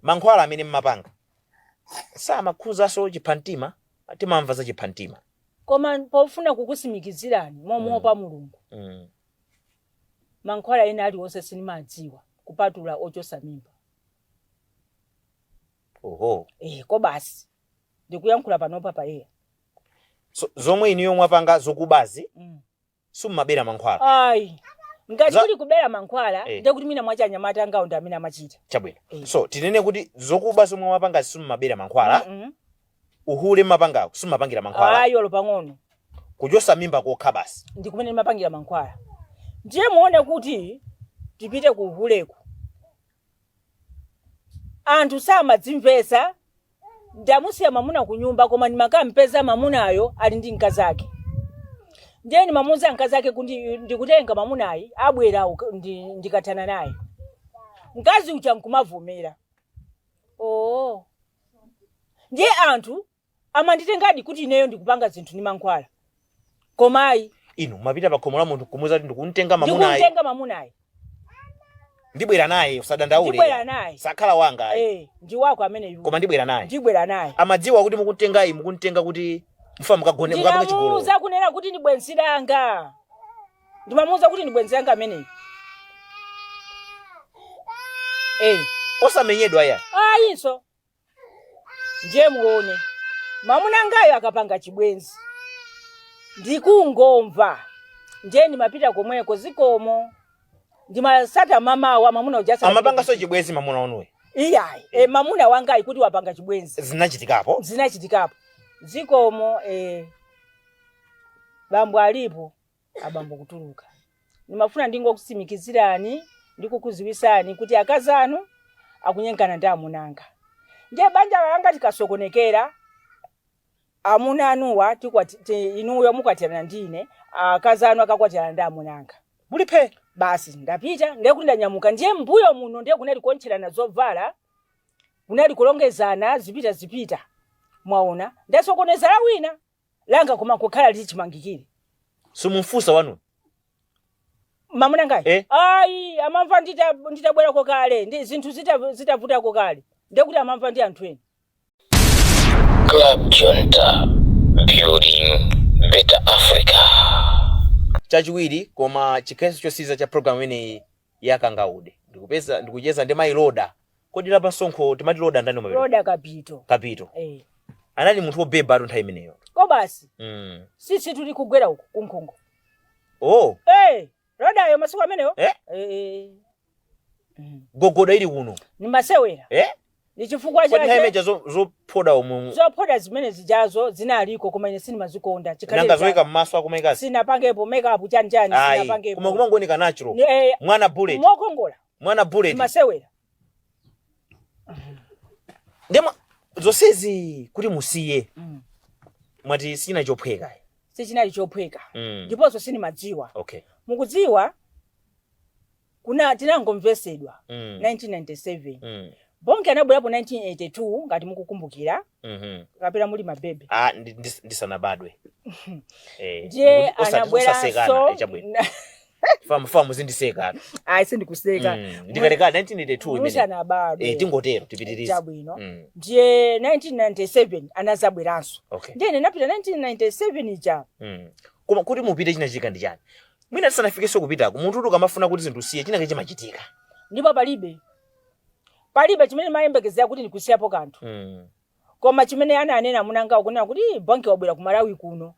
Mankhwala amene mmapanga samakhuzanso chiphantima? Timamva za chiphantima. Koma pofuna kukusimikizirani momuopa Mulungu, mankhwala ena aliwonse sinimadziwa kupatula ochosa mimba. Oho. Ko basi, ndikuyankhula panopa payeya. So, zomwe inuyo mwapanga zokubazi, simmabera mankhwala? Ayi, ngati kuli kubera mankhwala, ndiye kuti mwina mwachanyamata angawo ndi amene amachita. Chabwino. So tinene kuti zokuba zomwe mwapanga simmabera mankhwala? Mm. Uhule mmapangawo simmapangira mankhwala? Ayi, olo pang'ono. Kuchosa mimba kokha basi? Ndi kumene ndimapangira mankhwala. Ndiye muone kuti tipite ku uhuleku, anthu samadzimvesa. Ndamusiya mamuna ku nyumba, koma ndimakampeza mamunayo ali ndi mkazake. Ndiye ndimamuuza mkazake kuti ndikutenga mamunayi, abwera ndikathana naye. Mkazi uja nkumavomera. Oo, ndiye anthu amanditengadi kuti ineyo ndikupanga zinthu ndi mankhwala, komayi. Inu mapita pa khomo la munthu kumuuza kuti ndikumtenga mamunayi? Ndikumtenga mamunayi. Ndibwera naye, usadandaule. Ndibwera naye. Sakhala wanga ayi. Ndi wako ameneyu. Koma ndibwera naye. Ndibwera naye. Amadziwa kuti mukumtengayi, mukumtenga kuti mufa mukagone, mukapange chigololo? Ndinamuuza kunena kuti ndi bwenzi langa. Ndimamuuza kuti ndi bwenzi langa ameneyu. Osamenyedwa ya? Ayinso. Ndiye muone, mwamuna ngayo akapanga chibwenzi ndikungomva, ndiye ndimapita komweko, zikomo, ndimasata mamawa mwamuna uja asanapite. Amapanganso chibwenzi mamuna wanuyo? Iyayi, mamuna wangayi kuti wapanga chibwenzi. Zinachitikapo? Zinachitikapo, zikomo. Bambo alipo? Abambo kutuluka. Ndimafuna ndingokusimikizirani ndikukuziwisani kuti akazi anu akunyengana ndi amunanga. Ndiye banja langa tikasokonekera, amuna anuwa inuyo mukwatirana ndine, akazi anu akakwatirana ndi amunanga. Muliphe. Basi, ndapita. Ndiye kuti ndanyamuka. Ndiye mbuyo muno ndiye kunali kuontcherana zovala, kunali kulongezana, zipita zipita. Mwaona, ndasokoneza la wina langa, koma kukhala lichimangikire. Simumfunsa wanu? Mamuna ngayi? Ayi, amamva nditabwerako kale, ndi zinthu zitavutako kale, ndiye kuti amamva ndi anthu ena. Club Junta, building better Africa. Chachiwiri, koma chikhalenso chosiza cha program imeneyi ya Kangaude, ndikupeza ndikucheza ndi mayi Loda. Kodi la pasonkho timati Loda ndani umapita? Loda Kapito. Kapito. Eh. Anali munthu wobeba atu nthawi imeneyo. Ko basi. Sisi tuli kugwera uku kunkhongo. Oh. Lodayo masiku amenewo. Eh? Gogoda ili kuno. Ni masewera. Ni chifukwa Kodi nthawi chake imeneja zophoda umu? Zophoda zimene zijazo zinaliko, koma ine sinimazikonda. Nanga zoyika mmaso akumaikazi? Sinapangepo makeup chani chani. Ayi. Sinapangepo. Koma kumangooneka natural. Mwana bullet. Mokongola. Mwana bullet. Masewera. Ndemo zonsezi kuti musiye, mwati sina chophweka? Sichinali chophweka. Ndiponso sinimadziwa. Mukudziwa, kuna tinangomvesedwa 1997. Bonke anabwerapo 1982, ngati mukukumbukira, kapena muli mabebe. Ah, ndisanabadwe. Ndiye Osasekana, anabweranso. Chabwino. Famu famu zindisekana. Ayi, sindikuseka. Ndikalekale 1982 imene. Musanabadwe. Tingotero tipitirize. Chabwino. Ndiye 1997 anazabweranso. Ndiye ine napita 1997 ija. Koma kuti mupite chinachitika ndi chani? Mwina tisanafikenso kupitako, munthu kuti ukamafuna kuti zinthu usiye, chinake chimachitika. Ndipo palibe chimene mayembekezera kuti ndikusiyapo kanthu. Koma chimene ananena amunangawo kunena kuti, "Ii, Bonke wabwera ku Malawi kuno."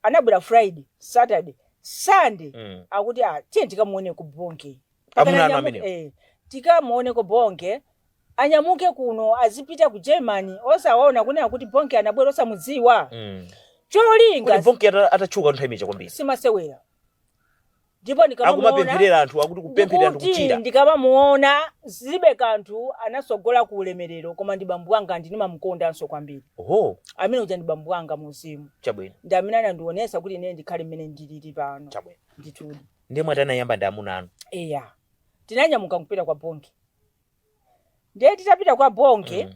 Anabwera Friday, Saturday, Sunday. Akuti, "Ah, tiye tikamuone ku Bonke." Amuna anu amenewo? Tikamuone ku Bonke, anyamuke kuno azipita ku Germany, osawaona kunena kuti Bonke anabwera osamudziwa. Cholinga Kuti Bonke atatchuka nthawi imeneja kwambiri. Simasewera. Ndipo ndikamamuona, Akumapempherera anthu, akuti kupempherera anthu ndikuti kuchira. ndikamamuona, zilibe kanthu anasogola ku ulemerero, koma ndi bambo anga, ndimamukondanso kwambiri. Oho. Amene uja ndi bambo anga muzimu. Chabwino. Ndi amene anandionesa kuti ine ndikhale mmene ndilili pano. Chabwino. Ndithudi. Ndiye mwati anayamba ndi amuna anu? Eya, tinanyamuka kupita kwa Bonke. Ndiye titapita kwa Bonke,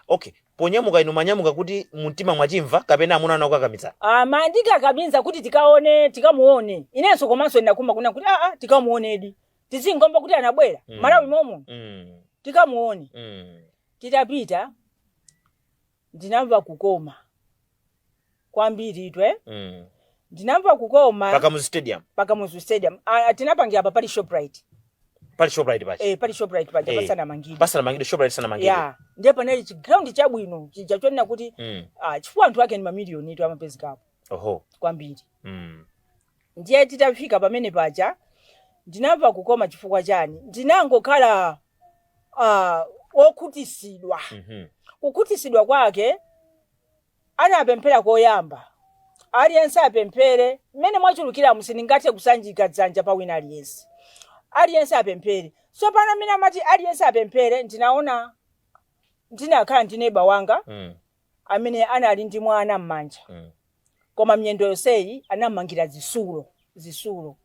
Okay, ponyamuka inu manyamuka kuti mumtima mwachimva kapena amuna anu akukakamiza? Amandikakamiza kuti tikaone, tikamuone. Inenso komanso ndinakumba kuna kuti aa, tikamuonedi, tizingomva kuti anabwera Malawi momo, tikamuone. Titapita ndinamva kukoma kwambiri itwe. Ndinamva kukoma. Pakamuzu Stadium? Pakamuzu Stadium. Ah, tinapangira apa pali Shoprite. Pali Shoprite pachi? Eh, pali Shoprite paja. Pasanamangidwe. Pasanamangidwe, Shoprite sanamangidwe. Ya, ndiye panali chiground chabwino chija chonena kuti ah, chifukwa anthu ake ni mamiliyoni itu amapezekapo kwambiri. Ndiye titafika pamene paja ndinamva kukoma. Chifukwa chani? Ndinangokhala wokhutisidwa. Kukhutisidwa kwake, anapemphera koyamba, aliyense apemphere mmene mwachulukiramu, sindingathe kusanjika dzanja pa wina aliyense, aliyense apemphere. So pano amene amati aliyense apemphere, ndinaona ndinakhala ndi neba wanga amene anali ndi mwana m'manja, koma miyendo yonseyi anamangira zisulo zisulo.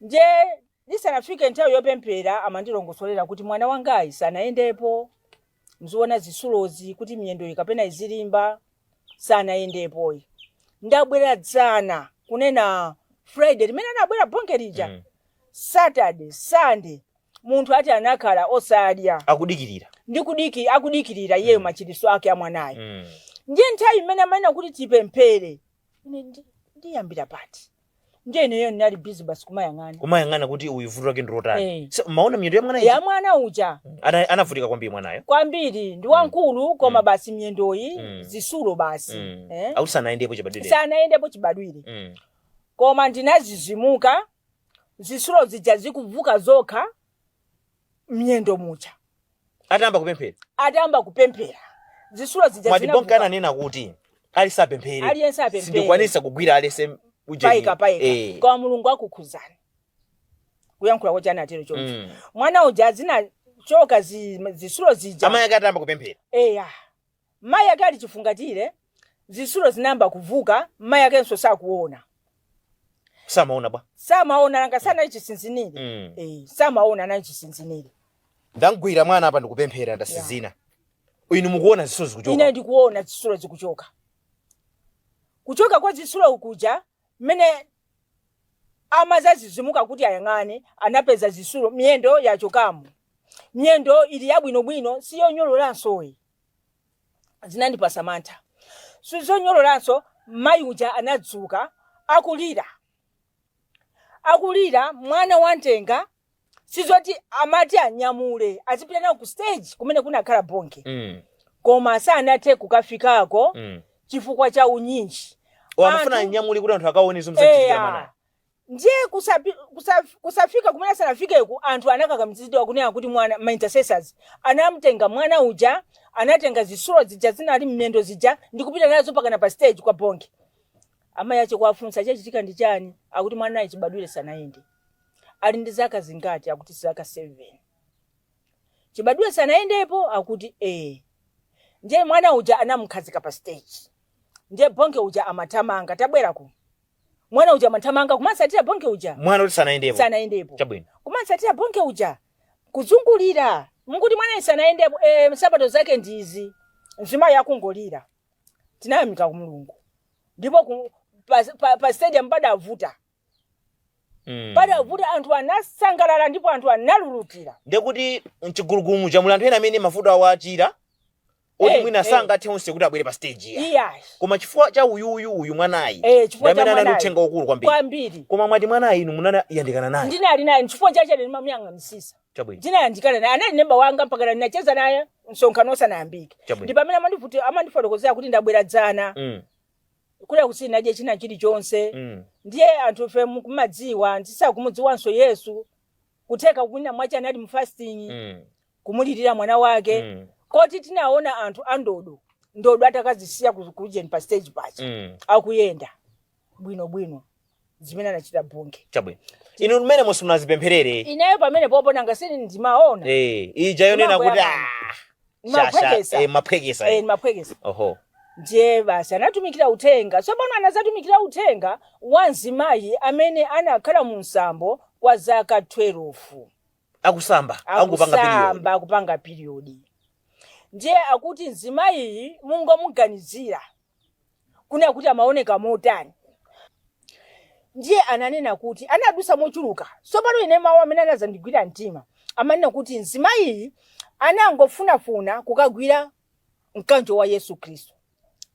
Ndiye lisanafike nthawi yopemphera, amandilongosolera kuti mwana wangayi sanayendepo, mziona zisulozi kuti miyendo iyi kapena izilimba, sanayendepoyi. Ndabwera dzana, kunena Friday limene anabwera Bonke lija, Saturday, Sunday, munthu ati anakhala osadya. Akudikirira. Ndikudiki akudikirira iyeyo machiriso ake a mwanayo. Ndiye nthawi imene amanena kuti tipemphere, ine ndiyambira pati? Ndiye ineyo ndinali busy basi kumayang'ana. Kumayang'ana kuti uyu vuto lake ndilotani. Eh. So, maona miyendo ya mwana ya mwana uja. Anavutika kwambiri mwanayo. Kwambiri, ndi wamkulu koma basi miyendoyi zisulo basi. Eh? Akuti sanayendepo chibadwire. Sanayendepo chibadwire. Koma ndinazizimuka, zisulo zija zikuvuka zokha miyendo muja. Atayamba kupemphera? Atayamba kupemphera, zisulo zija Mwati Bonke zinavuka. ananena kuti aliyense apemphere. Aliyense apemphere. Sindikwanisa kugwira alese ujeni. Paika paika. Koma Mulungu akukhuzani, kuyankhula kwacha anatero choncho. Mwana uja zinachoka zisulo zija. Amayi ake atayamba kupemphera? Eya, mayi ake ali chifungatire, zisulo zinayamba kuvuka, mayi akenso sakuona. Samaona bwa? Samaona, nanga sanali chisinzinire. Eh, samaona, anali chisinzinire. Ndangwira mwana apa ndikupemphera, ndasizina, inu mukuona zisulo zikuchoka? Ine ndikuona zisulo zikuchoka. Kuchoka kwa zisulo kuja, mmene amazazizimuka kuti ayang'ane, anapeza zisulo miyendo yachokamo, miyendo ili yabwinobwino, siyonyololansoyi. Zinandipasa mantha, sizonyololanso. Mayi uja anadzuka akulira, akulira. Mwana wantenga, sizoti amati anyamule azipita nawo ku stage kumene kunakhala Bonke, koma sanathe kukafikako chifukwa cha unyinji. O, amafuna anyamule kuti anthu akaone zomwe zachitikira mwanayo. Ndiye kusafika kumene sanafikeku, anthu anakakamizidwa kunena kuti mwana, ma intercessors anamtenga mwana uja, anatenga zisulo zija zinali mmendo zija ndikupita nazo pakana pa stage kwa Bonke. Amayi ache kuwafunsa, chachitika ndi chani? Akuti mwanayi chibadwire sanayende. Ali ndi zaka zingati? Akuti zaka 7. Chibadwire sanayendepo? Akuti eh. Ndiye mwana uja anamukhazika pa stage. Ndiye Bonke uja amathamanga, tabwera ku mwana uja amathamanga kumatsatira Bonke uja. Mwana kuti sanayendepo? Sanayendepo. Chabwino. Kumatsatira Bonke uja kuzungulira, mukuti mwana sanayendepo, nsapato zake ndizi. Mzimayi akungolira. Tinayamika ku Mulungu, ndipo pa stadium padavuta. Padavuta, anthu anasangalala ndipo anthu analulutira. Ndekuti mchigulugulu muja muli anthu ena amene mavuto awo achira oti mwina sangathe onse kuti abwere pa stage ya, Iyayi. Koma chifukwa cha uyuyu uyu mwanayi, Chifukwa ndi cha amene anali mwanayi. uthenga ukulu kwambiri. Kwambiri. Koma mwati mwanayi inu munayandikana naye? Ndinali naye, chifukwa chache ndimamuyang'anisisa. Ndinayandikana naye, anali nemba wanga, mpaka ndinacheza naye msonkhano usanayambike. Ndi pamene amandifotokozera kuti ndabwera dzana, kula kusinadye china chilichonse. Ndiye anthu ife mukumadziwa, ndisakumudziwanso Yesu, kutheka kwina mwache anali mu fasting, kumulirira mwana wake, koti tinaona anthu andodo ndodo atakazisiya kujeni pa stage pacha, akuyenda bwinobwino, zimene anachita Bonke. Chabwino, inu mmene munazipempherere? Ineyo pamene popo nanga sini ndimaona. Eh, ija yonena kuti Ndimangoyang'ana. ah, Maphwekesa. Eh, maphwekesa. Eh, maphwekesa. Oho. Ndiye basi anatumikira uthenga. Tsopano anazatumikira uthenga wa mzimayi amene anakhala mu msambo kwa zaka 12. Akusamba, akupanga period. Akusamba, akupanga period. Ndiye akuti mzimayiyi mungomuganizira kunena kuti amaoneka motani. Ndiye ananena kuti anadusa mochuluka. Tsopano ine mawu amene anazandigwira mtima amanena kuti mzimayiyi anangofunafuna kukagwira mkanjo wa Yesu Khristu,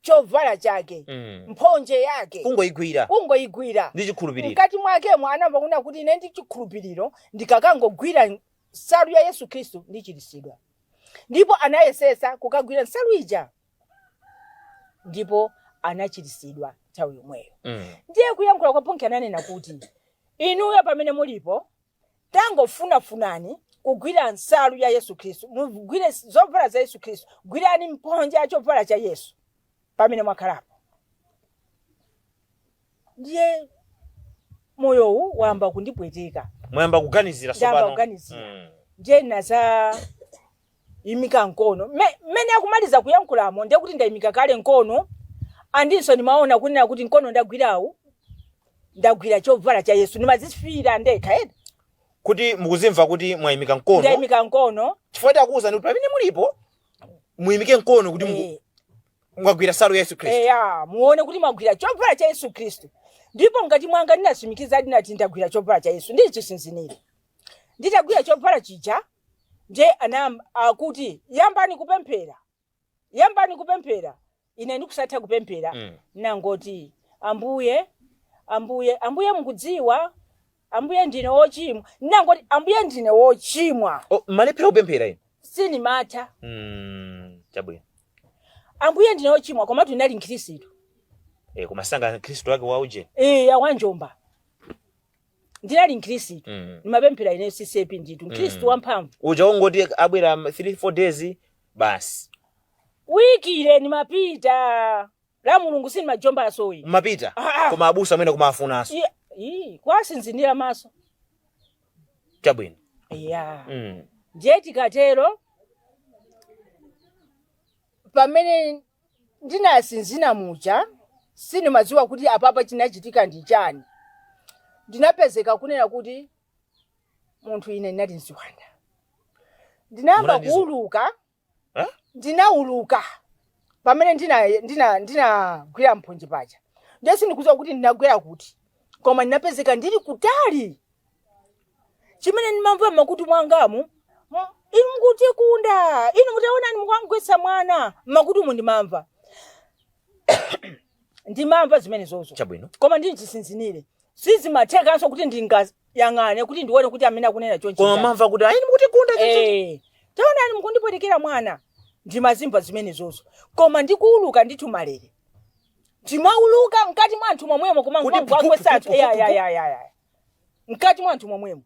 chovala chake, mphonje yake, kungoyigwira, kungoyigwira ndi chikhulupiriro. Mkati mwakemo anamva kunena kuti ine ndi chikhulupiriro ndikakangogwira nsalu ya Yesu Khristu ndichiritsidwa. Ndipo anayesesa kukagwira nsalu ija ndipo anachiritsidwa nthawi yomweyo. Ndiye kuyankhula kwa Bonnke ananena kuti inuyo pamene mulipo tangofunafunani kugwira nsalu ya Yesu Khristu, mugwire zovala za Yesu Khristu, gwirani mphonje ya chovala cha Yesu pamene mwakhalapo. Ndiye moyowu wayamba kundipweteka. Mwayamba kuganizira. Ndayamba Tsopano. kuganizira. Ndiye naza yimika mkono. Mmene akumaliza kuyankhulamo ndiye kuti ndayimika kale mkono, andinso ndimaona kunena kuti mkono ndagwirawu ndagwira chovala cha Yesu. Ndimazifira ndekha ena Kuti mukuzimva kuti mwayimika mkono. Ndayimika mkono. Chifukwa takuwuzani kuti pamene mulipo muyimike mkono kuti mwagwira nsalu ya Yesu Khristu. Eya, muone kuti mwagwira chovala cha Yesu Khristu. Ndipo ngati mwanga ndinasimikiza, ndinati ndagwira chovala cha Yesu ndili chisinzinire. Nditagwira chovala chija, ndiye anayamba akuti yambani kupemphera, yambani kupemphera. Ine ndikusatha kupemphera. Nangoti Ambuye, Ambuye, Ambuye, mukudziwa Ambuye ndine wochimwa. Ndinangoti Ambuye ndine wochimwa. Oh, malephera kupemphera inu? Sinimatha. Chabwino. Ambuye ndine wochimwa, komatu ndinali mkhristu. Koma sanga Khristu wake wauje. Eh, awanjomba, ndinali mkhristu. Ndimapemphera ine CCAP ndithu, mkhristu wamphamvu. Uja ungoti abwera 3 4 days basi. Wiki ile nimapita, la Mulungu sinimajomba soyi. Mmapita? Ah, ah. Koma abusa amene kumafunanso. Kwasinzinira maso. Chabwino. Ya. Ndiye tikatero pamene ndinasinzina muja sinimadziwa kuti apapa chinachitika ndi chani. Ndinapezeka kunena kuti munthu ine ndinati mziwanda, ndinayamba kuuluka. Eh? Ndinauluka pamene ndinagwira mphonje paja. Ndiye sindikudziwa kuti ndinagwera kuti, koma ndinapezeka ndili kutali. Chimene ndimamva mmakutu mwangamu, inu mukutikunda, inu mutaonani mukangwetsa mwana. Mmakutumu ndimamva zimene zozo. Chabwino. Koma ndili chisinzinire sizimathekanso kuti ndingayang'ane kuti ndione kuti amene akunena chonchi Koma ndani. mamva kuti ayi mukutikunda. Eh, taonani mukundipwetekera mwana. Ndimazimva zimene zozo, koma ndikuuluka ndithu malere, ndimauluka mkati mwa anthu momwemo, koma Kuti ngwagwesatu pu, pu, pu, pu, pu. ya, mkati mwa anthu momwemo.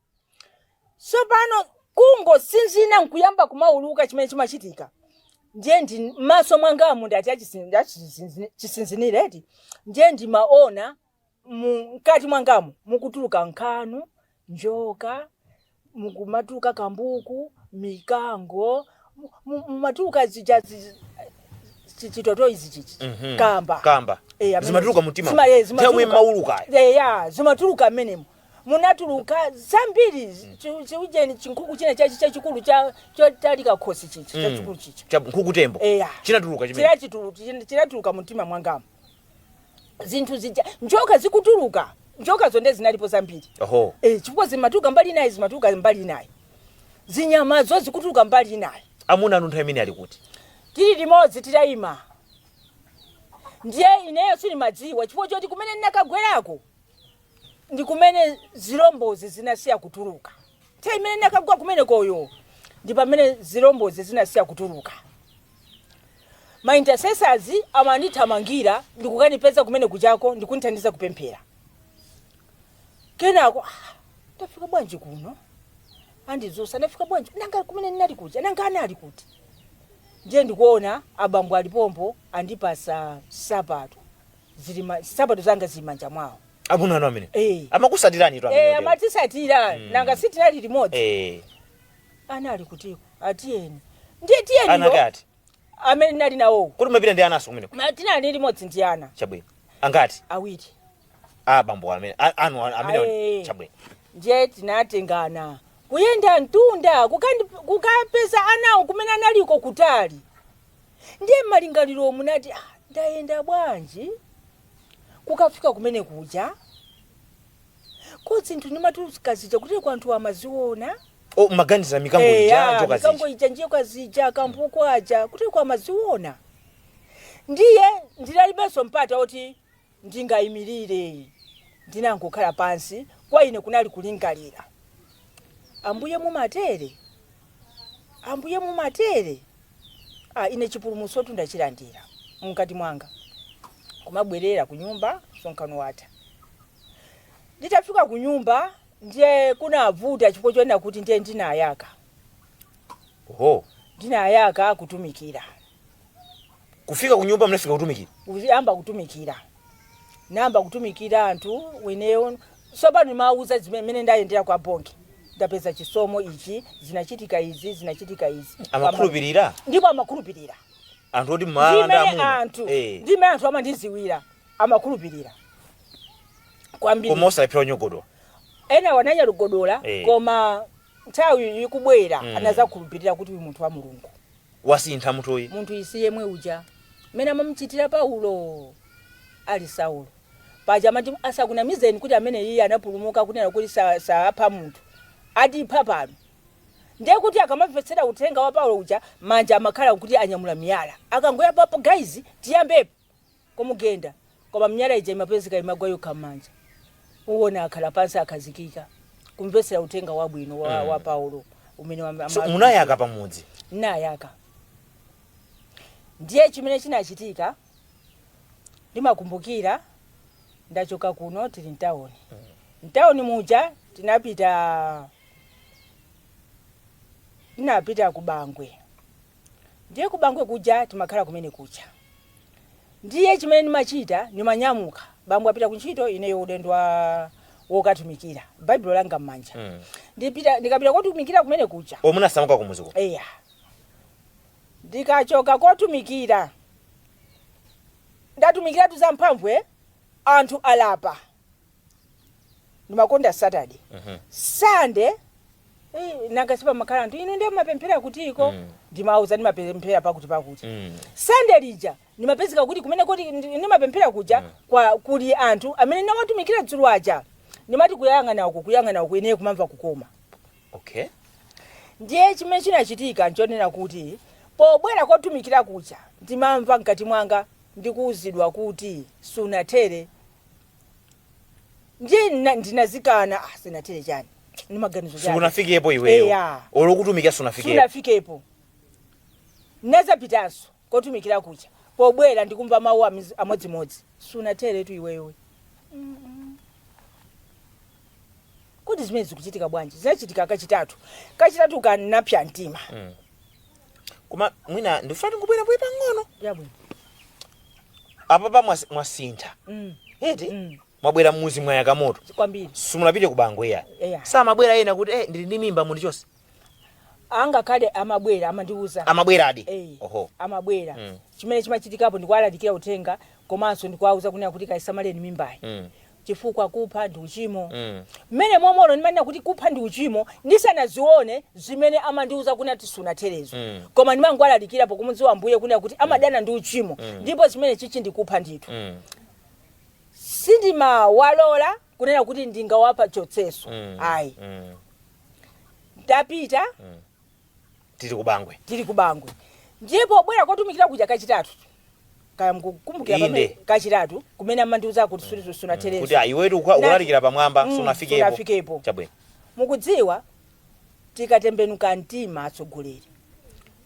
Tsopano kungosinzina nkuyamba kumauluka, chimene chimachitika ndiye ndi m'maso mwangamu ndati chisinzinireti, ndiye ndimaona mkati mwangamu mukutuluka nkhanu, njoka, mukumatuluka kambuku, mikango, mumatuluka zija chitoto izi chichi. Kamba. Kamba. Eh, amene Zimatuluka mumtima. Eh, Nthawi zimatuluka. maulukayo. Eh, ya, zimatuluka mmenemo. Munatuluka zambiri. Chiujeni chinkhuku china chachi chachikulu cha chotalika khosi chichi, chachikulu chichi. Cha nkhuku tembo. Eya. Chinatuluka chimene. Chinatuluka mumtima mwangamu. Zinthu zija, njoka zikutuluka, njoka zonde zinalipo zambiri. Eh, chifukwa zimatuluka mbali inayi, zimatuluka mbali inayi, zinyamazo zikutuluka mbali inayi. Amuna anu nthawi imene ali kuti? Tili limodzi titayima. Ndiye ineyo sinimadziwa chifukwa choti kumene ndinakagwerako ndi kumene zilombozi zinasiya kutuluka. Nthawi imene ndinakagwa kumenekoyo ndi pamene zilombozi zinasiya kutuluka. Ma intercessors amandithamangira ndikukanipeza kumene kuchako ndikundithandiza kupemphera. Kenako, ah, ndafika bwanji kuno? Andizusa, ndafika bwanji? Nanga kumene ndinali kuja, nanga anali kuti? Ndiye ndikuona abambo alipompo, andipasa sapato, zili sapato zanga zili manja mwawo. Amuna anu amene. Eh. Amakusatirani tu amene. Eh, amatisatira. Nanga sitinali limodzi? Eh. Anali kutiko? Atiyeni, ndiye tiyeni. Anakati. Amene ndinali nawowo. Kuti mapita ndi anaso kumeneko? Tinali limodzi ndi ana. Chabwino, angati? Awiri. Abambo amene anu amene? Aye. Chabwino. Ndiye tinatengana kuyenda mtunda kukapeza anawo kumene analiko kutali. Ndiye malingaliro munati, ah, ndayenda bwanji kukafika kumene kuja ko zinthu ndimatuzikazija kuti ku anthu amaziona. O, maganiza mikango ija? Eya, Njoka mikango zija. ija, njoka zija, kampuku aja, kuti ku amaziona. Ndiye ndinalibenso mpata oti ndingayimirire, ndinangokhala pansi. Kwa ine kunali kulingalira, Ambuye mumatere, Ambuye mumatere. Ah, ine chipulumutsotu ndachilandira mkati mwanga. Kumabwerera ku nyumba, msonkhano watha. Nditafika ku nyumba ndiye kunavuta chifukwa chonena kuti ndiye ndinayaka. Oho. Ndinayaka kutumikira. Kufika ku nyumba munafika kutumikira? Kuyamba kutumikira, namba kutumikira anthu weneyo. Tsopano ndimawuza zimene ndayendera kwa Bonke, ndapeza chisomo ichi, zinachitika izi, zinachitika izi. Amakhulupirira? Ndipo amakhulupirira. Anthu oti mmalanda Ndimene amuna? anthu Eh. ndimene anthu amandiziwira, amakhulupirira kwambiri. Koma osalephera kunyogodola? Ena wananyalugodola. Eh. Koma nthawi ikubwera anazakhulupirira kuti uyu munthu wa Mulungu. Wasintha munthuyi. Munthu isi yemwe uja mmene amamuchitira Paulo ali Saulo paja, amati asakunamizeni kuti amene iye anapulumuka kunena kuti saapha munthu, atipha pano. Ndiye kuti akamamvetsera uthenga wa Paulo uja, manja amakhala kuti anyamula miyala, akangoyapapo, guys, tiyambepo kumugenda, koma miyala ija imapezeka imagwa yokha m'manja. Uwona akhala pansi, akhazikika kumvetsera uthenga wabwino wa Paulo umene So munayaka pamudzi? Nayaka. Ndiye chimene chinachitika, ndimakumbukira ndachoka kuno, tili mtawuni. Mtawuni muja tinapita, tinapita ku Bangwe. Ndiye ku Bangwe kuja timakhala kumene kucha. Ndiye chimene ndimachita, ndimanyamuka bambo apita kuntchito, ineyo ulendo wa wokatumikira, Baibulo langa m'manja. Ndipita, ndikapita kotumikira kumene kucha. O, munasamuka kumuziko? Eya. Ndikachoka kotumikira, ndatumikira za mphamvu, anthu alapa. Ndimakonda Saturday. Sunday, nanga sipamakhala anthu, inu ndiye mumapemphera kutiko? Ndimauza ndimapemphera pakuti pakuti. Sunday lija ndimapezeka kuti kumene kuti ndimapemphera kuja kwa kuli anthu amene nawatumikira dzulo aja. Ndimati kuyang'ana uku, kuyang'ana uku, ineyo kumamva kukoma. Ndiye chimene chinachitika nchonena kuti pobwera kotumikira kuja, ndimamva mkati mwanga ndikuwuzidwa kuti sunathere. Ndiye ndinazikana, ah, sinathere chani, ndi maganizo chani? Sunafikepo iweyo? Eya. Olokutumikira sunafikepo? Sunafikepo. Nazapitanso kotumikira kuja, pobwera ndikumva mawu amodzimodzi, sunatheretu iweyo. Kuti zimene zikuchitika bwanji? Zinachitika kachitatu. Kachitatu kanapsa mtima. Koma mwina ndifuna tingubwera bwe pang'ono. Yabwino. Apapa mwasintha eti? Mm. Mwabwera mmuzi, mwayaka moto. Kwambiri. Simunapite ku Bangwe ya? Eya. Samabwera ena kuti ndili ndi mimba, mundichose? Angakhale amabwera, amandiuza. Amabweradi? Eh. Oho. Amabwera. Chimene chimachitikapo, ndikuwalalikira uthenga komanso ndikuwauza kunena kuti kayisamaleni mimbayi, chifukwa kupha ndi uchimo. Mmene momolo ndimanena kuti kupha ndi uchimo ndisanazione zimene amandiuza kunena kuti sunatherezo. Koma ndimangowalalikirapo kumudziwa Ambuye kunena kuti amadana ndi uchimo, ndipo chimene chichi ndikupha ndithu. Sindimawalola kunena kuti ndingawapha chotseso. Ayi. Ndapita. Tili ku Bangwe. Tili ku Bangwe. Ndiye pobwera kotumikira kuja kachitatu, kaya mukukumbukira? Inde. Pamene kachitatu kumene amandiuza kuti sunatherezo. Kuti iwetu ukulalikira pamwamba, sunafikepo. Sunafikepo. Chabwino. Mukudziwa, tikatembenuka mtima, atsogoleri,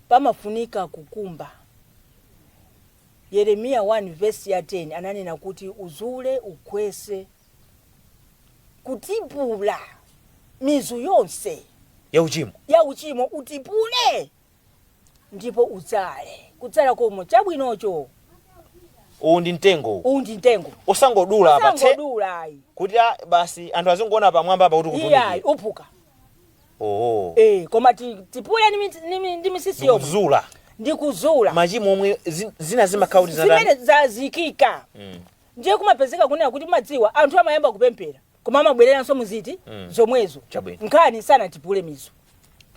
pamafunika kukumba. Yeremiya 1 vesi ya 10 ananena kuti uzule, ukhwese, kutipula mizu yonse ya uchimo. Ya uchimo utipule, ndipo udzale kudzala komwe chabwinocho. Uwu ndi mtengo uwu. Uwu ndi mtengo. Osangodula apa tse. Osangodula ayi. Kuti basi anthu azingoona pamwamba apa kuti Iyayi. kutumikira. Uphuka. Oho. Eh, koma tipule ndi misisi yomwe. Ndikuzula. Ndikuzula Machimo omwe zina zimakhala kuti zatani? Zimene zazikika. Ndiye kumapezeka kunena kuti madziwa anthu amayamba kupemphera koma amabwereranso muziti zomwezo. Chabwino. Nkhani sanatipule mizu.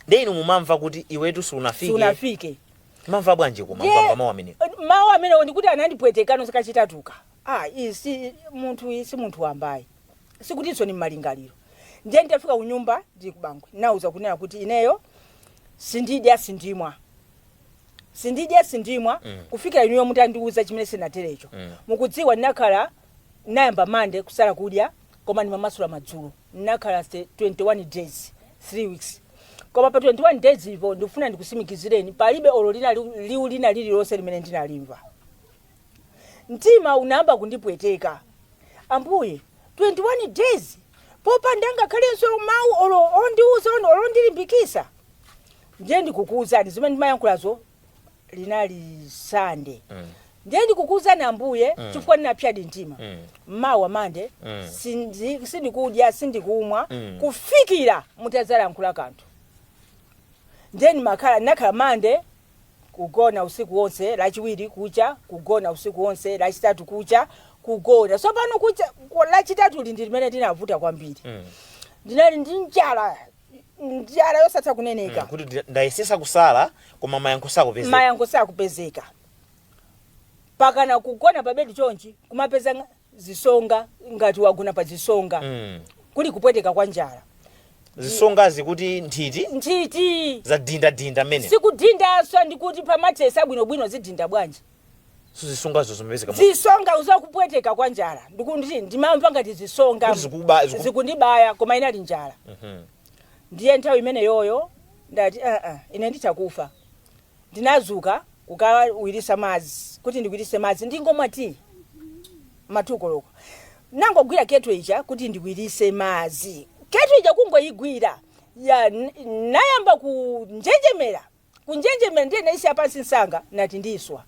Ndiye inu mumamva kuti iwetu sunafike. Sunafike. Mamva bwanji koma Ndiye- mkamva mawu amenewo? Mawu amenewo ndikuti anandipwetekano kachitatuka. Ah, isi munthu, isi munthu wambayi, sikutinso ni mmalingaliro. Ndiye nditafika kunyumba ndili kubangwe, nauza kunena kuti ineyo sindidya sindimwa, sindidya sindimwa kufikira inuyo mutandiuza chimene sinaterecho. Mukudziwa ndinakhala nayamba Mande kusala kudya, koma ndimamasula madzulo. Ndinakhala 21 days, 3 weeks, koma pa 21 days ipo ndikufuna ndikusimikizireni, palibe olo lina liwu lina lililonse limene ndinalimva. Mtima unayamba kundipweteka. Ambuye, 21 days popanda ngakhalenso mawu olo ondiuza olo ondilimbikisa. Ndiye ndikukuwuzani zimene ndimayankhulazo linali Sande. Ndiye ndikukuwuzani Ambuye, chifukwa ndinapyadi mtima. Mawa Mande sindikudya sindikumwa kufikira mutazalankhula kanthu. Ndiye ndimakhala, ndinakhala Mande kugona usiku wonse, Lachiwiri kucha kugona usiku wonse, Lachitatu kucha kugona. Tsopano kucha Lachitatu li ndi limene ndinavuta kwambiri. Ndinali ndi njala, njala yosatha kuneneka. Kuti ndayesesa kusala koma mayankho sakupezeka. Mayankho sakupezeka. Pakana kugona pa bedi chonchi kumapeza zisonga, ngati wagona pa zisonga. Kuli kupweteka kwa njala. Zisongazi kuti nthiti? Nthiti. Zadindadinda mmene? Sikudindanso, ndikuti pamathesa bwinobwino zidinda bwanji? So zisongazo zimapezeka Zisonga uzakupweteka kwa njala, ndikuti ndimamva ngati zisonga Kuti zikundibaya, koma inali njala. Ndiye nthawi imene yoyo ndati ine ndithakufa. Ndinazuka kukawirisa madzi, kuti ndiwirise madzi ndingomwa tii matukoloko. Nangogwira kettle ija kuti ndiwirise madzi, kettle ija kungoyigwira ya nayamba kunjenjemera, kunjenjemera. Ndiye naisiya pansi msanga, nati ndiswa,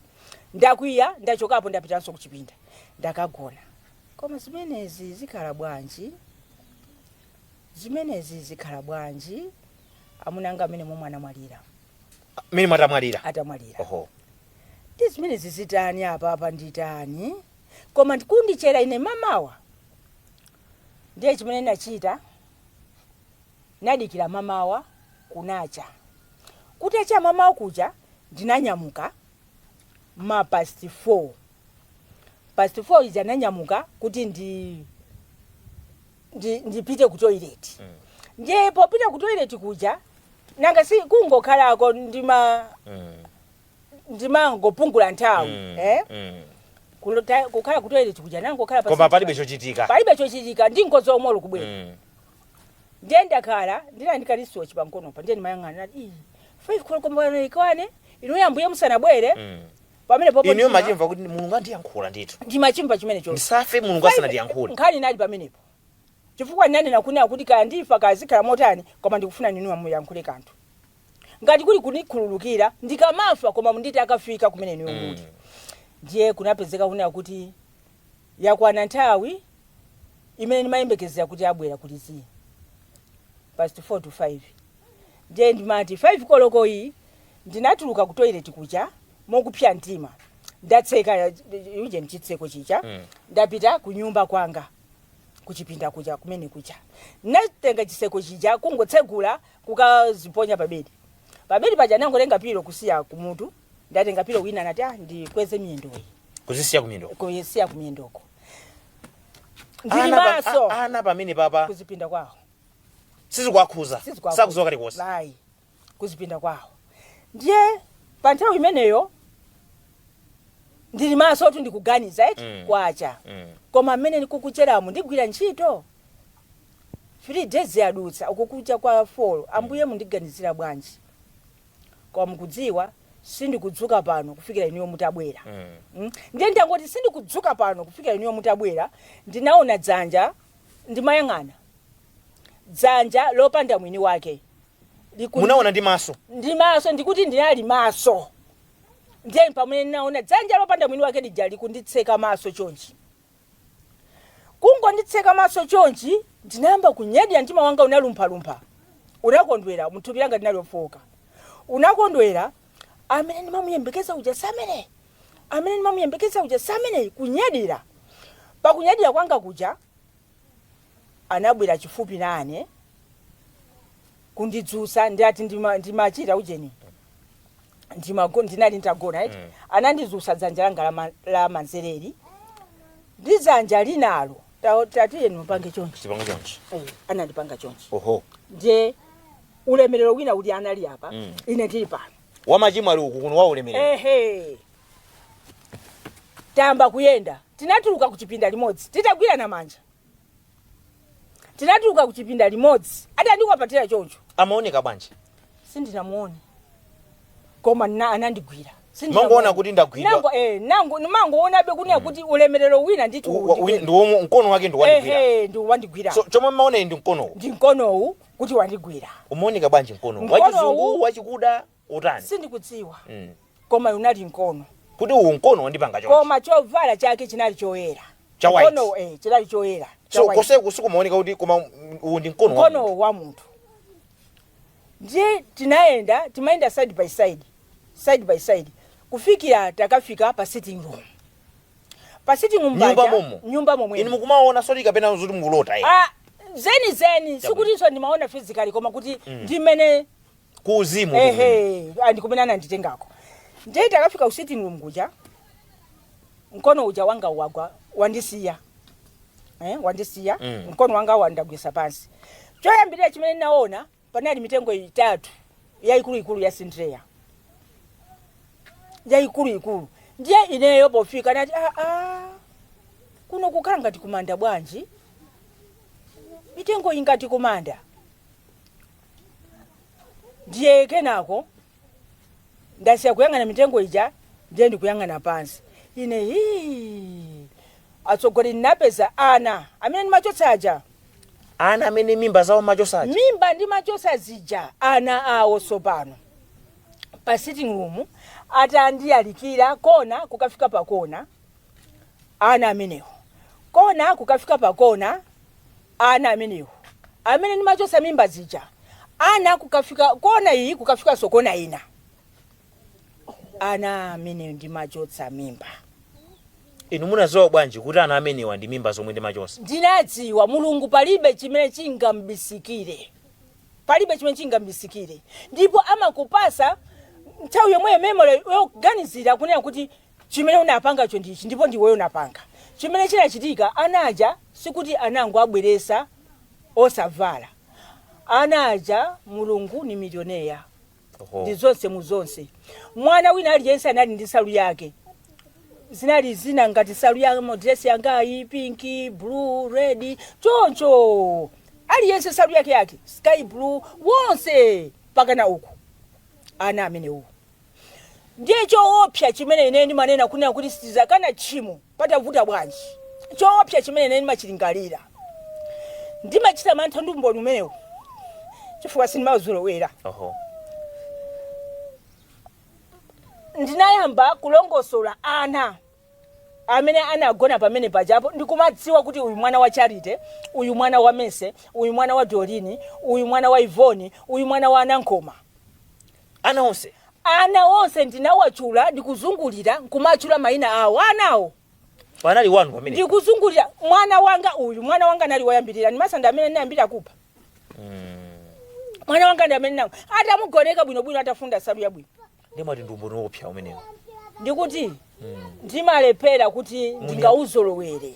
ndakwiya. Ndachokapo ndapitanso kuchipinda, ndakagona. Koma zimenezi zikhala bwanji? Zimenezi zikhala bwanji? Amuna anga amene momwe anamwalira. Mmene mwatamwalira? Atamwalira. Oho. Ndi zimenezi zitani apa? Apa nditani? Koma ndikundichera ine mamawa. Ndiye chimene ndachita, nadikira mamawa kunacha. Kutacha mamawa kuja ndinanyamuka ma past 4, past 4 ija nanyamuka kuti ndipite ku toilet. Ndiye popita ku toilet kuja, nanga si kungokhalako ndima ndimangopungula nthawi. Eh? Kukhala ku toilet kuja nangokhala Koma palibe chochitika. Palibe chochitika, ndingozo omwe kubwera. Ndiye ndakhala ndina ndikalisochi pamkonopa, ndiye ndimayang'ana nati, "Ii, 5 koloko mbana ikwane inu Ambuye musanabwere." Pamene popo Inuyo machimva kuti Mulungu andiyankhula ndithu. Ndimachimva chimene cho. Ndisafe Mulungu asanandiyankhule. Nkhani inali pamenepo, chifukwa ndinanena kunena kuti kaya ndifa, kaya zikhala motani, koma ndikufuna ninu muyankhule kanthu, ngati kuli kunikhululukira ndikamafa, koma nditi akafika kumene inuyo muli. Ndiye kunapezeka kunena kuti yakwana nthawi imene ndimayembekezera kuti abwera kuti zi past 4 to 5. Ndiye ndimati 5 koloko iyi ndinatuluka ku toilet kuja mokupya mtima, ndatseka uje mchitseko chicha. Ndapita ku nyumba kwanga, kuchipinda kuja kumene kuja natenga chiseko chija kungotsegula kukaziponya pabedi. Pabedi paja nangotenga pillow kusiya kumutu, ndatenga pillow wina, nati ah, ndikweze miyendoyi. Kuzisiya kumiyendo. Kuyisiya kumiyendoko, ndili Ana maso. Ana pamene papa Kuzipinda kwawo. Sizikuwakhuza? Sizikuwakhuza. Sakuzoka kalikonse? Ayi, kuzipinda kwawo. Ndiye pa nthawi imeneyo ndili maso tu, ndikuganiza eti kwacha. Koma mmene ndikukucheramo ndigwira ntchito, 3 days yadutsa, ukukucha kwa 4. Ambuye mundiganizira bwanji? Koma mukudziwa sindikudzuka pano kufikira inuyo mutabwera. Ndiye ndangoti sindikudzuka pano kufikira inuyo mutabwera. Ndinaona dzanja, ndimayang'ana dzanja lopanda mwini wake Munaona ndi maso? Ndi maso, ndikuti ndinali maso. Ndiye pamene ndinaona dzanja lopanda mwini wake lija likunditseka maso chonchi, kungonditseka maso chonchi, ndinayamba kunyadira. Mtima wanga unalumphalumpha, unakondwera. Mthupi langa linali lofoka, unakondwera. Amene ndimamuyembekeza uja samene, amene ndimamuyembekeza uja samene. Kunyadira, pakunyadira kwanga kuja anabwera chifupi nane kundidzutsa. Ndati ndimachita ujeni, ndinali nditagona eti. Anandidzutsa dzanja langa la manzereri ndi dzanja linalo. Tatiyeni mupange chonchi. Tipange chonchi. Eh, anandipanga chonchi. Oho. Ndiye ulemerero wina uli anali apa, ine ndili pano. Wamachimo ali uku, kuno wa ulemerero. Ehe, tamba kuyenda, tinatuluka kuchipinda limodzi titagwirana manja, tinatuluka kuchipinda limodzi atandikwapatira choncho. Amaoneka bwanji? Sindinamuone, koma anandigwira. Mangoona kuti ndagwidwa. Nango nango nimangoonabe kunena kuti ulemerero wina ndithu Ndiwo mkono wake ndi wandigwira. Ehe, ndi wandigwira. So chomwe mmaona ndi mkonowo? Ndi mkonowu kuti wandigwira. Umaoneka bwanji mkonowu? Mkonowu- Wachizungu, wachikuda, utani? Sindikudziwa, koma unali mkono. Kuti uwu mkono wandipanga chonchi. Koma chovala chake chinali choyera. Cha white. Mkono, chinali choyera cha So white. koseku sikumaoneka kuti, koma uwu ndi mkono wa Mkono wa munthu. Ndiye tinayenda, timayenda side by side, side by side, kufikira takafika pa sitting room, pa sitting room Nyumba paja. momo? Nyumba momwe. Inu mukumaona soti kapena zoti mukulota? Ah, zeni zeni, sikutinso ndimaona physically, koma kuti ndimene Ku uzimu. Ehe, andikumene ananditengako. Ndiye takafika ku sitting room kuja, mkono uja wanga wagwa, wandisiya, wandisiya. Mkono wanga wandagwisa pansi. Choyambirira chimene ndinaona, panali mitengo itatu yayikuluikulu ya sindreya, yayikuluikulu. Ndiye ineyo pofika nati, "Ah, ah, kuno kukhala ngati kumanda bwanji? Mitengo ingati kumanda." Ndiye kenako ndasiya kuyang'ana mitengo ija, ndiye ndikuyang'ana pansi ine. Hii, atsogoleri, ndinapeza ana amene ndimachotsa aja. Ana amene mimba zawo machosaja? Mimba ndimachotsa zija, ana awo sopano pa sitting room atandiyalikira kona kukafika pa kona, ana amenewo kona kukafika pa kona, ana amenewo amene ndimachotsa mimba zija, ana kukafika kona iyi kukafika kona ina, ana amene ndimachotsa mimba. Inu munadziwa bwanji kuti ana amenewa ndi mimba zomwe ndimachosa? Ndinadziwa. Mulungu palibe chimene chingambisike, palibe chimene chingambisike, ndipo amakupasa nthawi yomweyo memory yoganizira kunena kuti chimene unapangacho ndichi, ndipo ndiweyo unapanga. Chimene chinachitika, anaja sikuti anango abweresa osavala. Ana aja, Mulungu ni millionaire. Oho. Ndi zonse mu zonse. Mwana wina aliyense anali ndi nsalu yake. Zinali zina ngati nsalu ya dress yangayi, pink, blue, red, choncho. Aliyense nsalu yake yake, sky blue, wonse pakana uku, ana amenewo. Ndiye choopsa chimene ine ndimanena kunena kuti sitizakana tchimo patavuta bwanji, choopsa chimene ine ndimachilingalira, ndimachita mantha ndi umboni umenewo chifukwa sindimazolowera. Oho. Ndinayamba kulongosola ana amene anagona pamene pajapo, ndikumadziwa kuti uyu mwana wa Charity, uyu mwana wa Mese, uyu mwana wa Dorini, uyu mwana wa Ivoni, uyu mwana wa Anankoma. Ana onse? Ana onse ndinawachula, ndikuzungulira nkumachula mayina awo anawo. Panali wanu pamene? Ndikuzungulira, mwana wanga uyu, mwana wanga nali woyambirira, ndimasanda amene ndinayambira kupha. Mwana wanga ndi amene nango atamugoneka bwinobwino, atafunda nsalu yabwino. Ndimati ndi umboni wopsa umenewo. Ndikuti ndimalephera kuti ndingauzolowere,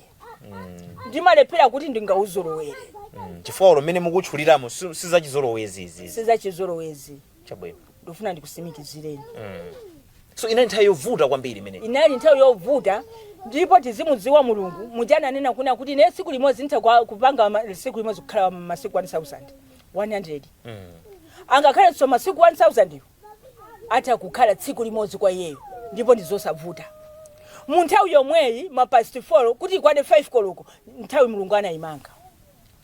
ndimalephera kuti ndingauzolowere. Chifukwa ulo mmene mukutchuliramo sizachizolowezi izi. Sizachizolowezi. Chabwino. Ndifuna ndikusimikizireni. So inali nthawi yovuta kwambiri imene? Inali nthawi yovuta, ndipo tizimudziwa Mulungu. Mujananena kuna kuti ine tsiku limodzi nditha kupanga tsiku limodzi kukhala masiku 1100. Angakhalenso masiku 1000 iwo atha kukhala tsiku limodzi kwa iyeyo, ndipo ndi zosavuta. Mu nthawi yomweyi, ma past 4 kuti ikwane 5 koloko, nthawi Mulungu anayimanga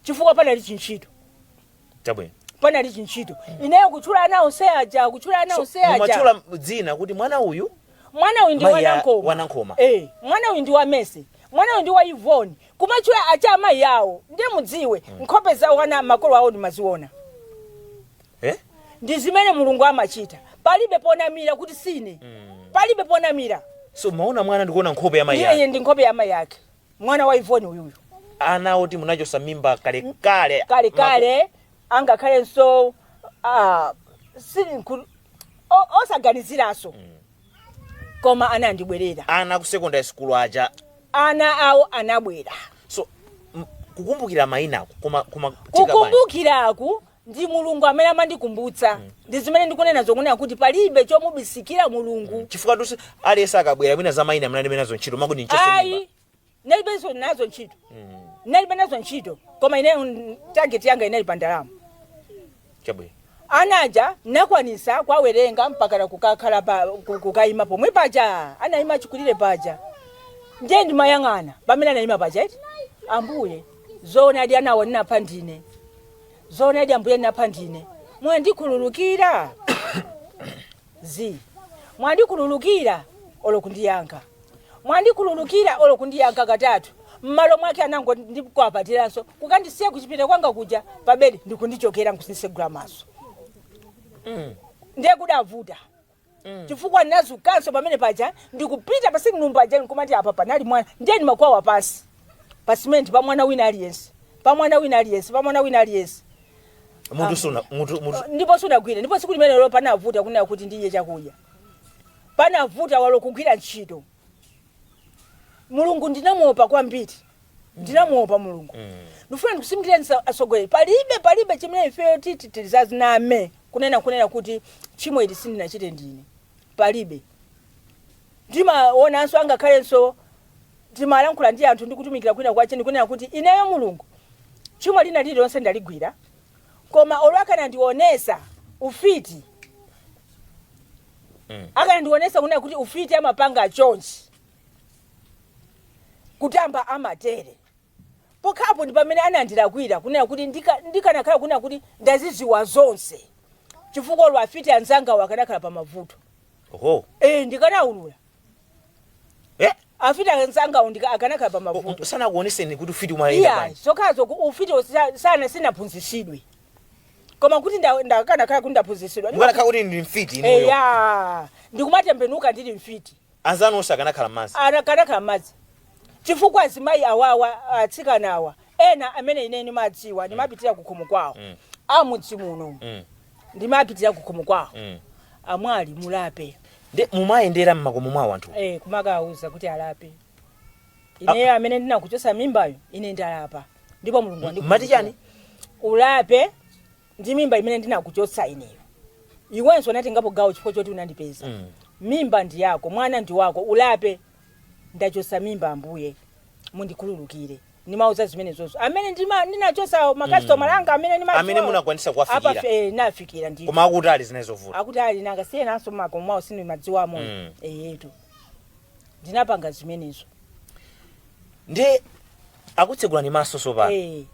chifukwa panali chintchito. Chabwino. Panali chintchito. Ineyo kutchula ana onse aja, kutchula ana onse aja. Mumatchula dzina kuti mwana uyu? Mwana uyu ndi Mayi Wanankoma. Wanankoma. Eh, mwana uyu ndi wa Mese, mwana uyu ndi wa Ivoni, kumatchula acha amayi awo. Ndiye mudziwe nkhope zawo ana, makolo awo ndimaziona. Eh? Ndi zimene Mulungu amachita. Palibe ponamira kuti sine. Palibe ponamira. So maona mwana ndikuona nkhope ya mayi Iye ake. ndi nkhope ya mayi ake, mwana wa Ivoni uyuyu. Ana oti munachosa mimba kalekale. Kalekale, angakhalenso osaganiziranso, koma anandibwerera. Ana ku secondary school aja. Ana awo anabwera. So kukumbukira mayinako koma tika bwanji? Kukumbukiraku ndi Mulungu amene amandikumbutsa. Ndi zimene ndikunena zokunena kuti palibe chomubisikira Mulungu. Chifukwa tusi aliyense akabwera mwina za mayina mnalibe nazo ntchito, makuti nchose mimba. Ayi, nalibenso nazo ntchito, nalibe nazo ntchito, koma ineyo target yanga inali pa ndalama. Chabwino. Anaja nakwanisa kwawerenga mpakana kukakhala kukayima pomwe paja anayima chikulire paja. Ndiye ndimayang'ana pamene anayima paja iti, Ambuye, zoonadi anawo ndinapha ndine, zoonadi Ambuye ndinapha ndine, mwandikhululukira zi, mwandikhululukira olo kundiyankha, mwandikhululukira olo kundiyankha katatu. Mmalo mwake anango ndikwapatiranso kukandisiya kuchipinda kwanga kuja pabedi ndikundichokera nkusisegula maso. Ndiye kudavuta chifukwa ndinazukanso pamene paja ndikupita pa sitting room paja nkumati apa panali mwana. Ndiye ndimakwawa pansi pa simenti pa mwana wina aliyense, pa mwana wina aliyense, pa mwana wina aliyense. Mutu suna mutu. Ndipo sunagwira. Ndipo siku limenelo panavuta kunena kuti ndiye chakudya, panavuta walo kugwira ntchito. Mulungu ndinamuopa kwambiri, ndinamuopa Mulungu. Ndifuna ndikusimikireni atsogoleri, palibe chimene ifeyo titi tizaziname kunena kuti tchimo ili sindinachite ndine, palibe. Ndimaonanso angakhalenso timalankhula ndi anthu ndikutumikira kwina kwache ndikunena kuti ineyo Mulungu tchimo lina lililonse ndaligwira, koma olo akanandionesa ufiti, akanandionesa kunena kuti ufiti amapanga chonchi, kutamba amatere, pokhapo ndi pamene anandilakwira kunena kuti ndikanakhala kunena kuti ndaziziwa zonse, chifukwa olo afiti anzangawo akanakhala pa mavuto. Oho. Ndikanaulula. Afiti anzangawo akanakhala pa mavuto. Sanakuoneseni kuti ufiti umayenda Iya. Bwanji? Zokhazo ufiti sana sinaphunzisidwe, koma kuti ndakanakhala kuti ndaphunzisidwa. Mukanakhala kuti ndi mfiti inuyo. Eya, ndikumatembenuka ndili mfiti. Anzanu onse akanakhala m'madzi. Akanakhala m'madzi, chifukwa azimayi awawa, atsikana awa ena amene ine ndimadziwa, ndimapitira kukhomo kwawo, amudzi muno, ndimapitira kukhomo kwawo, amwali, mulape. Ndi mumayendera mmakomo mwawo anthu? Kumakawuza kuti alape. Ineyo amene ndinakuchosa mimbayo, ine ndalapa ndipo Mulungu wandikhululukira. Mati chani? Ulape ndi mimba imene ndinakuchotsa ineyo. Iwenso unatengapo gawo chifukwa choti unandipeza. Mimba ndi yako, mwana ndi wako, ulape. Ndachosa mimba, Ambuye mundikhululukire. Ndimauza zimenezozo amene ndinachosa makasitomala anga amene ndimadziwa. Amene munakwanisa kuwafikira. Apa nafikira ndithu. Koma akuti ali zinazovuta. Akuti ali nanga siyenanso mmakomo mwawo sindimadziwamo. Eyetu, ndinapanga zimenezo. Ndi akutsekulani maso sopano?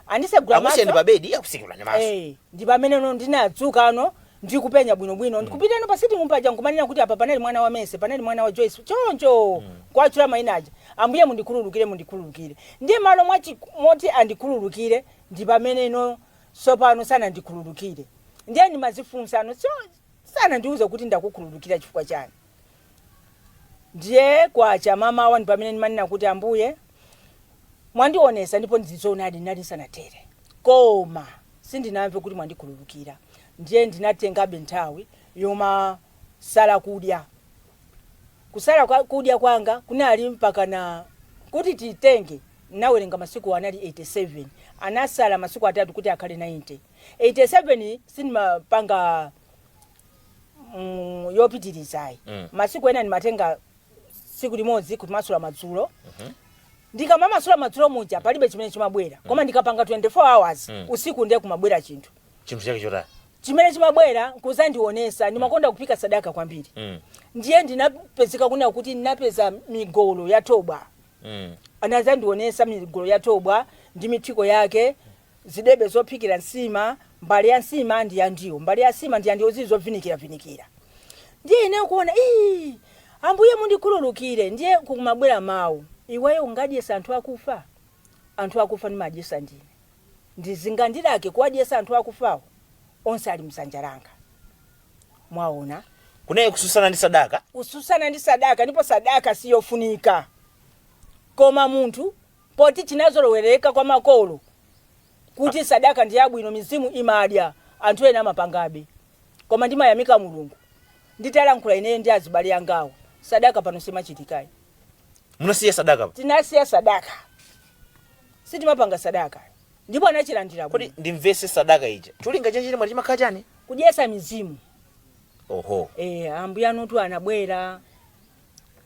Andisegula Akusiyeni maso. pa bedi, akutsekulani maso. Ndi pamene no ndinadzuka ano ndikupenya bwinobwino, ndikupitano pa sitting room paja nkumanena kuti apa panali mwana wa Mese, panali mwana wa Joyce, choncho kwachula mayina aja, Ambuye mundikhululukire, mundikhululukire. Ndiye malo mwachi moti andikhululukire, ndi pamene no sopano sanandikhululukire. Ndiye ndimazifunsano, so sanandiuze kuti ndakukhululukira chifukwa chani. Ndiye kwacha mamawa ndi pamene ndimanena kuti Ambuye mwandionesa ndipo ndizoonadi ndinali sanatere, koma sindinamve kuti mwandikhululukira. Ndiye ndinatengabe nthawi yomasala kudya. Kusala kudya kwanga kunali mpaka na kuti titenge nawerenga masiku anali 87, anasala masiku atatu kuti akhale 90. 87 sindimapanga yopitirizayi. Masiku ena ndimatenga tsiku limodzi kumasula madzulo. Ndikamamasula madzulo muja palibe chimene chimabwera, koma ndikapanga 24 hours, usiku ndiye kumabwera chinthu. Chinthu chake chotani? Chimene chimabwera nkuzandionesa, ndimakonda kupika sadaka kwambiri. Ndiye ndinapezeka kunena kuti ndinapeza migolo ya thobwa. Anazandionesa migolo ya thobwa ndi mithiko yake, zidebe zophikira nsima, mbale ya nsima ndi ya ndiwo, mbale ya nsima ndi ya ndiwo zili zovinikira vinikira. Ndiye ine kuona, ii, Ambuye mundikhululukire. Ndiye kumabwera mawu, iweyo ungadyesa anthu akufa? Anthu akufa ndimadyesa ndine, ndizingandilake kuwadyesa anthu akufawo? Onse ali mdzanja langa. Mwaona? Kunaye kususana ndi sadaka. Kususana ndi sadaka, ndipo sadaka siyofunika, koma munthu poti chinazolowereka kwa makolo kuti sadaka ndi yabwino, mizimu imadya, anthu ena amapangabe. Koma ndimayamika Mulungu, nditalankhula ineyo ndi azibale angawo, sadaka pano simachitikayi. Munasiya sadaka? Tinasiya sadaka, sitimapanga sadaka, ndipo anachilandira Kodi bwino. ndimvese, sadaka ija cholinga chachiti mwati chimakhala chani? Kudyesa mizimu. Oho. E, ambuya anutu anabwera,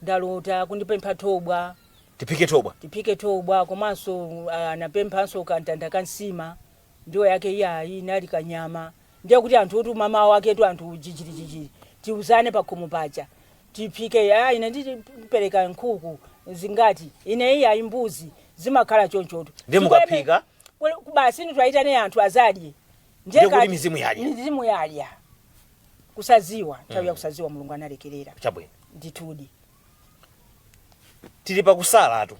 ndalota kundipempha thobwa. Tiphike thobwa. Tiphike thobwa, komanso anapemphanso kantanda kansima, ndiwo yake iyayi inali kanyama. Ndiye kuti anthu kuti mama waketu anthu chichiri chichiri tiuzane pakhomo paja, tiphike. Ine ndipereka nkhuku zingati, ine iyayi mbuzi, zimakhala chonchotu. Ndiye mukaphika? Basi, inu twayitane anthu azadye. Ndiye kuti mizimu yadya. Mizimu yadya, kusaziwa, nthawi ya kusaziwa Mulungu analekerera. Chabwino. Ndithudi. Tili pakusalatu.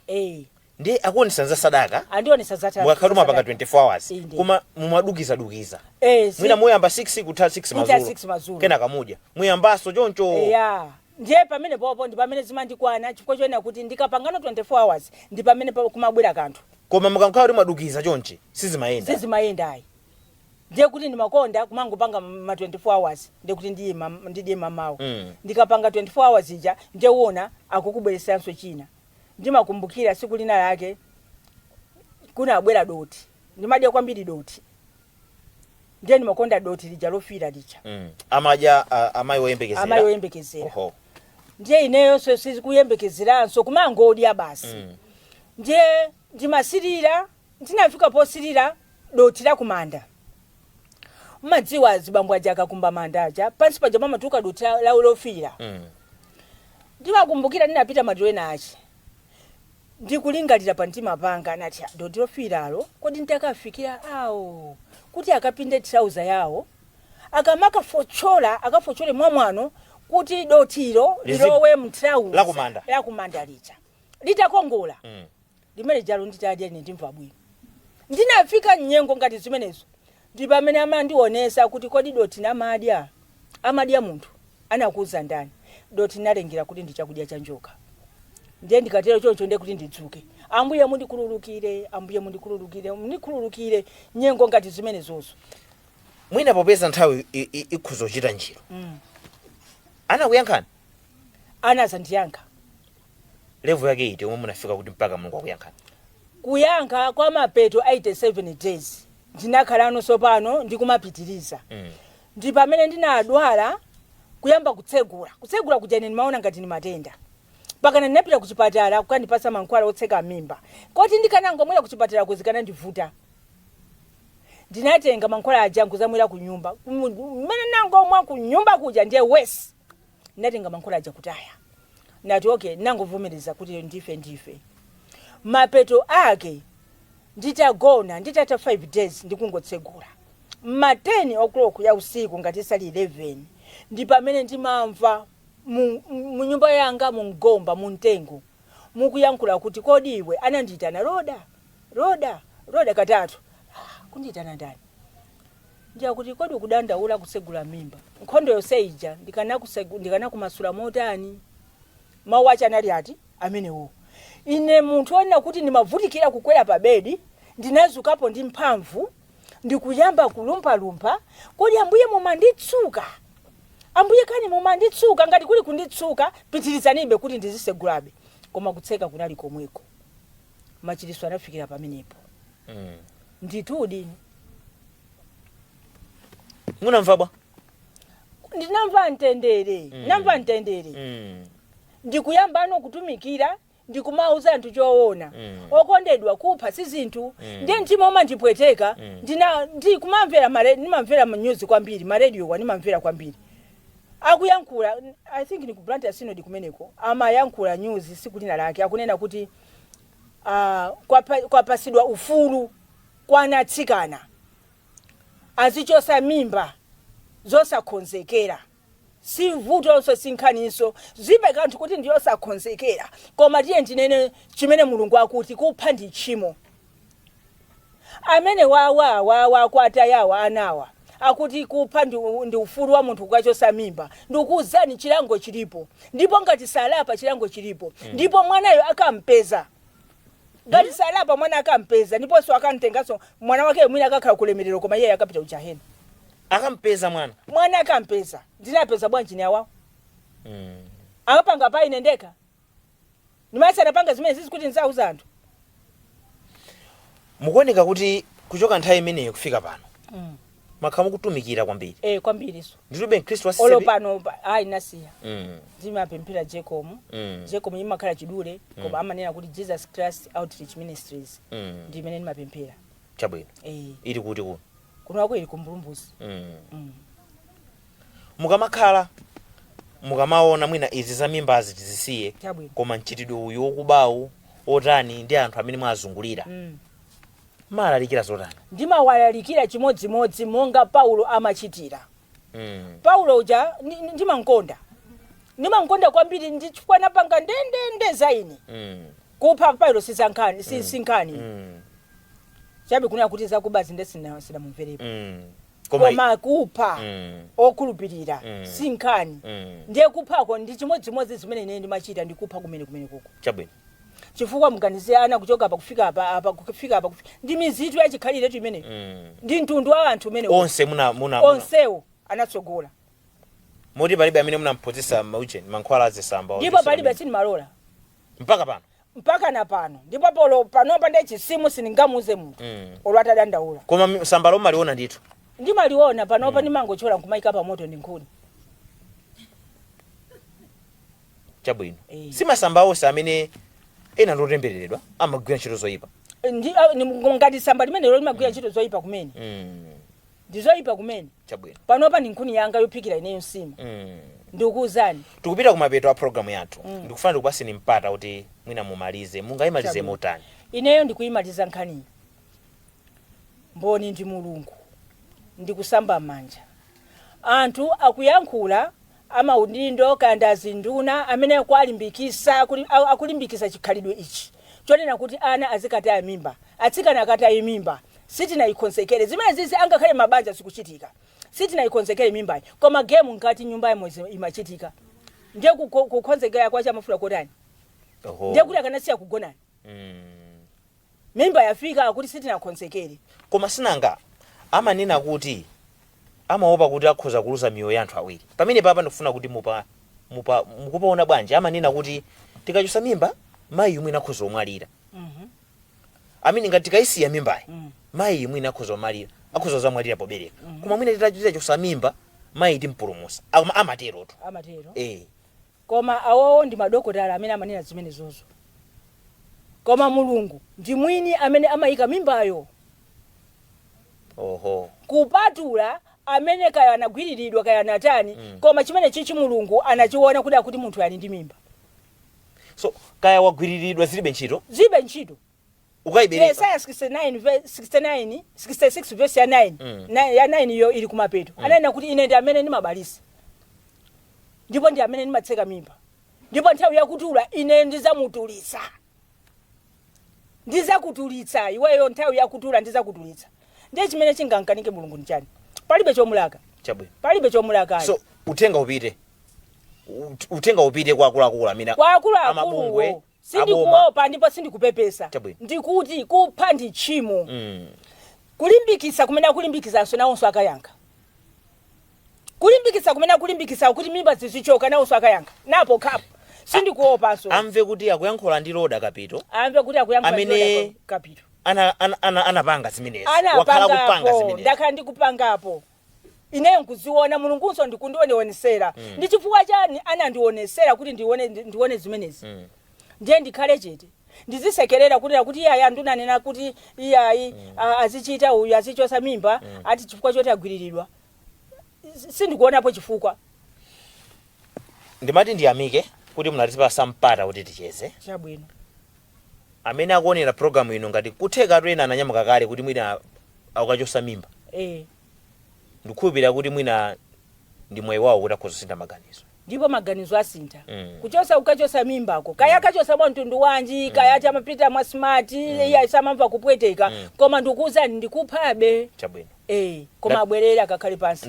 Ndiye akuonesa za sadaka. Andionesa zata. Mukakhala mapanga 24 hours, Inde. koma mumadukizadukiza. Eh, Mwina muyamba 6 kutha 6 Kutha madzulo. 6 madzulo. Kenaka mudya, muyambaso choncho. Ya, ndiye pamene popo ndi pamene zimandikwana, chifukwa choena kuti ndikapangano 24 hours ndi pamene kumabwera kanthu. Koma mukakhala kuti mwadukiza chonchi, sizimayenda. Sizimayenda ayi. Ndiye kuti ndimakonda kumangopanga ma 24 hours, ndiye kuti ndiye ndidye mamawa. Ndikapanga 24 hours ija, ndiye uona akukubwereseranso china. Ndimakumbukira siku lina lake kunabwera doti. Ndimadya kwambiri doti, ndiye ndimakonda doti lija lofira lija. Amadya amayi oyembekezera? Amayi oyembekezera. Oho. Ndiye ineyonso sizikuyembekezeranso, kumangodya basi. Ndiye ndimasirira, ndinafika posirira doti la kumanda. Mmadziwa azibambo aja akakumba manda aja, pansi paja pamatuluka doti la lofira. Ndimakumbukira ndinapita madiro ena achi, ndikulingalira pa mtima panga, anati, "Ah, doti lofiralo kodi nditakafikira awo kuti akapinde trauza yawo, akamakafochola akafochole mwamwano kuti dotilo lilowe mtrauza Lakumanda. Lakumanda lija litakongola, limene jalo nditadya ine ndimva bwino." Ndinafika mnyengo ngati zimenezo, ndi pamene amandionesa kuti, "Kodi doti namadya amadya munthu, anakuuza ndani? Doti nalengera kuti ndi chakudya cha njoka." Ndiye ndikatero choncho, ndiye kuti ndidzuke, "Ambuye mundikhululukire, Ambuye mundikhululukire, mundikhululukire." Nyengo ngati zimenezozo. Mwina popeza nthawi ikhuza kuchita njiro, anakuyankhani? Anazandiyankha. Level yake iti yomwe munafika kuti mpaka Mulungu akuyankhani? Kuyankha kwa mapeto 87 days ndinakhalanso pano ndikumapitiriza. Ndi pamene ndinadwala, kuyamba kutsegula, kutsegula kuja ine ndimaona ngati ni matenda, pakana ndinapita kuchipatala kukandipasa mankhwala otseka mimba, koti ndikanangomwera kuchipatala kuzikana ndivuta. Ndinatenga mankhwala aja nkuzamwera ku nyumba. Mmene nangomwa ku nyumba kuja, ndiye wesi, ndinatenga mankhwala aja kutaya, nati okay, ndinangovomereza kuti ndife, ndife. Mapeto ake nditagona, nditatha 5 days ndikungotsegula, ma 10 o'clock ya usiku, ngati isali 11, ndi pamene ndimamva mu nyumba yanga, mungomba mumtengo mukuyankhula kuti, "Kodi iwe?" Anandiyitana, "Roda, Roda, Roda," katatu. Ah, kundiyitana ndani? Ndiyakuti, "Kodi ukudandaula kutsegula mimba? Nkhondo yonse ija ndikanakumasula motani?" Mawu ache anali ati amenewo. Ine munthu onena kuti ndimavutikira kukwera pa bedi, ndinazukapo ndi mphamvu, ndikuyamba kulumphalumpha. "Kodi Ambuye mumanditsuka? Ambuye, kani mumanditsuka? Ngati kuli kunditsuka, pitirizanibe kuti ndizisegulabe." Koma kutseka kunali komweko. Machiriso anafikira pamenepo. Ndithudi. Munamva bwa? Ndinamva mtendere. Ndinamva mtendere. Ndikuyamba kutumikira, ndikumauza anthu choona. Okondedwa, kupha si zinthu. Ndiye mtima umandipweteka. Ndina ndikumamvera ndimamvera news kwambiri, maredio wa ndimamvera kwambiri. Akuyankhula, I think ni ku Blantyre Synod kumeneko, amayankhula news siku lina lake, akunena kuti kwapasidwa ufulu kwa anatsikana azichosa mimba zosakonzekera. Si vutonso, si nkhaniso, zibe kanthu kuti ndiyosakonzekera, koma tiye ndinene chimene Mulungu akuti, kupha ndi tchimo. Amene wawa wawa kwatayawa anawa Akuti kupha ndi ufulu wa munthu kukachosa mimba. Ndikuwuzani, chilango chilipo, ndipo ngati salapa chilango chilipo. Ndipo mwanayo akampeza. Ngati salapa, mwana akampeza, ndiponso akamtenganso mwana wake mwina akakhala kulemerero, koma iye akapita kujahena. Akampeza mwana? Mwana akampeza. Ndinapeza bwanji ni awawo? Akapanga pa ine ndekha, ndimati anapanga zimene zizi kuti nzauza anthu. Mukuoneka kuti kuchoka nthawi imeneyo kufika pano makhala mukutumikira kwambiri. Eh, kwambiriso. Ndilibe mkhristu wa Olo CCAP? pano ayi, nasiya. Ndimapemphera JECOM. JECOM imakhala chidule, koma amanena kuti Jesus Christ Outreach Ministries. Ndi imene ndimapemphera. Chabwino. Eh. Ili kuti kuno? Kunoko ili kumbulumbuzi. Mukamakhala, mukamaona mwina izi za mimbazi tizisiye, Chabwino. koma mchitidwe uyu wokubawu otani ndi anthu amene mwazungulira, malalikira zotani? Ndimawalalikira chimodzimodzi monga Paulo amachitira. Paulo uja ndimamkonda, ndimamkonda kwambiri, ndi chifukwa anapanga ndendende za ine. Kupha Paulo sizankhani, si nkhani. Chabe kunena kuti zakubazi nde sinamumverepo. Koma Koma kupha okhulupirira si nkhani. Ndiye kuphako ndi chimodzimodzi zimene ine ndimachita, ndikupha kumene kumene kuko. Chabwino. Chifukwa muganize, ana kuchoka apa kufika apa, apa kufika apa, ndi mizitu yachikhalire imene ndi mtundu wa anthu umene Onse muna onsewo anatsogola. Moti palibe amene munamphunzitsa maucheni mankhwala azisamba? Ndipo palibe, sindimalola. Mpaka pano? Mpaka na pano. Ndipo polo panopa ndi chisimu sindingamuuze munthu olo atadandaula. Koma sambalo mumaliona ndithu? Ndimaliona panopa, ndimangochola nkumayika pa moto ndi nkhuni. Chabwino. Eh. Si masamba onse amene ena ndotembereredwa, amagwira ntchito zoyipa. Ngati samba limenelo limagwira ntchito zoyipa kumene. Ndi zoyipa kumene. Chabwino. Panopa ndi nkhuni yanga yophikira ineyo nsima. Ndikukuwuzani. Tikupita kumapeto a programu yathu. Ndikufuna ndikupaseni mpata kuti mwina mumalize. Mungayimalize Chabwino. motani? Ineyo ndikuyimaliza nkhaniyi, mboni ndi Mulungu, ndikusamba manja. Anthu akuyankhula amaudindo kaya azinduna amene akulimbikisa akulimbikisa chikhalidwe ichi chonena kuti ana azikataya mimba, atsikana akataye mimba, sitinayikonzekere zimene zizi. Angakhale mabanja zikuchitika, sitinayikonzekere mimbayi, koma game nkati nyumba yamo imachitika. Ndiye kukonzekera kwacha amafuna kotani? Ndiye kuti akanasiya kugonana. Mimba yafika, akuti sitinakonzekere. Koma sinanga amanena kuti amaopa kuti akhoza kuluza miyoyo ya anthu awiri? Pamene papa ndikufuna kuti mupa mupa mukupaona bwanji? Amanena kuti tikachosa mimba, mayi mwina akhoza kumwalira. Amene ngati tikayisiya mimbayi, mayi mwina akhoza kumwalira, akhoza zamwalira pobereka. Koma mwina titachosa mimba, mayi timpulumusa. Amaterotu. Amatero. Eh. Koma awowo ndi madokotala amene amanena zimenezozo, koma Mulungu ndi mwini amene amayika mimbayo. Kupatula amene kaya anagwiriridwa, kaya anatani, koma chimene chichi Mulungu anachiona kuti akuti munthu ali ndi mimba. So kaya wagwiriridwa zilibe ntchito? Zilibe ntchito. Ukayibereka. Yesaya 69 69 66 verse ya 9. Ya 9 iyo ili kumapeto. Ananena kuti ine ndi amene ndimabalisa, ndipo ndi amene ndimatseka mimba, ndipo nthawi yakutula ine ndizamutulitsa, ndizakutulitsa iweyo. Nthawi yakutula ndizakutulitsa. Ndiye chimene chingankanike Mulungu ndi chani? Palibe chomulaka. Chabwino. Palibe chomulakayo. So uthenga upite, uthenga upite kwa akuluakulu amene kwa amabungwe, akuluakuluwo. aboma. Sindikuopa ndipo sindikupepesa. Chabwino. Ndikuti kupha ndi tchimo. Kulimbikitsa kumene akulimbikitsanso, nawonso akayankha. Kulimbikitsa kumene akulimbikitsa kuti mimba zizichoka, nawonso akayankha. Napo khapo sindikuopanso. Amve kuti akuyankhula ndi Roda Kapito. Amve kuti akuyankhula ndi Kapito. Anapanga zimenezi, wakhala kupanga Anapangapo. zimenezi. Ndakhala ndikupangapo ineyo, nkuziona. Mulungunso ndikundionesera. Ndi chifukwa chani anandionesera kuti ndione zimenezi? Ndiye ndikhale chete, ndizisekerera kunena kuti iyayi, andunanena kuti iyayi, azichita uyu azichosa mimba, ati chifukwa choti agwiriridwa? Sindikuonapo chifukwa. Ndimati ndiyamike kuti munatipasa mpata kuti ticheze. Chabwino. Amene akuonera programu ino, ngati kutheka ena ananyamuka kale kuti mwina akukachosa mimba, ndikukhulupirira kuti mwina ndi mwayi wawo kuti akhoza kusintha maganizo. Ndipo maganizo asintha. Kuchosa, kukachosa mimbako, kaya akachosa mwa mtundu wanji, kaya ati amapita mwa smart, iye samamva kupweteka, koma ndikuwuzani, ndikuphabe. Chabwino. Eh, koma abwerere akakhale pansi.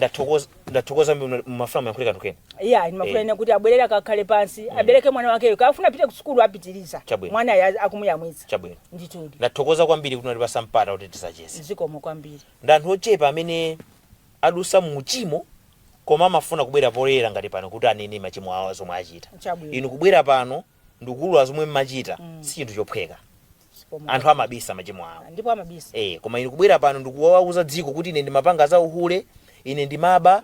Ndathokoza mumafuna muyankhule kanthu kena. Iya, ndimafuna ine kuti abwerere akakhale pansi, abereke mwana wakeyo. Kafuna apite ku sukulu, apitiriza. Chabwino. Mwana ayi akumuyamwitsa. Chabwino. Ndithudi. Ndathokoza kwambiri kuti unatipasa mpata kuti tisacheze. Zikomo kwambiri. Ndi anthu ochepa amene adusa mu uchimo koma amafuna kubwera poyera ngati pano kuti anene machimo awo zomwe achita. Chabwino. Inu kubwera pano ndikuulula zomwe mmachita si chinthu chophweka. Zikomo. Anthu amabisa machimo awo. Ndipo amabisa. Koma inu kubwera pano ndikuwauza dziko kuti ine ndimapanga za uhule, ine ndimaba,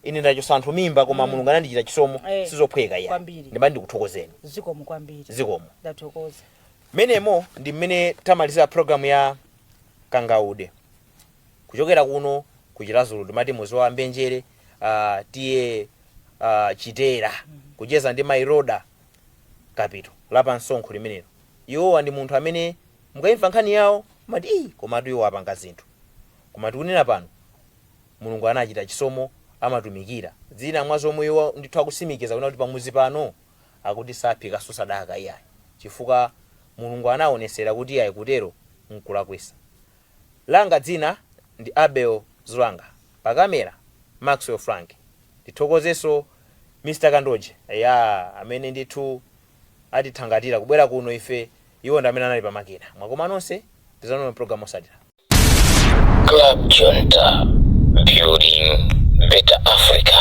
ine ndachosa anthu mimba, koma Mulungu anandichita chisomo, sizophweka iya. Kwambiri. Ndimati ndikuthokozeni. Zikomo kwambiri. Zikomo. Ndathokoza. Menemo ndi mmene tamalizira programu ya Kangaude kuchokera kuno ku Chiradzulu, timati muzi wa Mbenjere, tiye Chitera, kucheza ndi Mayi Roda Kapito lapa msonkho limenelo. Iwowa ndi munthu amene mukayimva nkhani yawo mati, "Ii, komatu iwo apanga zinthu." Koma tikunena pano Mulungu anachita chisomo, amatumikira. Zina mwa zomwe iwo ndithu akusimikiza kuna kuti pamuzi pano akuti saphikaso sadaka iyayi, chifukwa Mulungu anaonesera kuti iyayi, kutero nkulakwisa. Langa dzina ndi Abel Zulanga, pakamera Maxwell Frank. Ndithokozenso Mr Kandoje ya amene ndithu atithangatira kubwera kuno ife, iwo ndi amene anali pamakina. Mwakoma nonse, tizaonana program osatira. Club Junta, building better Africa.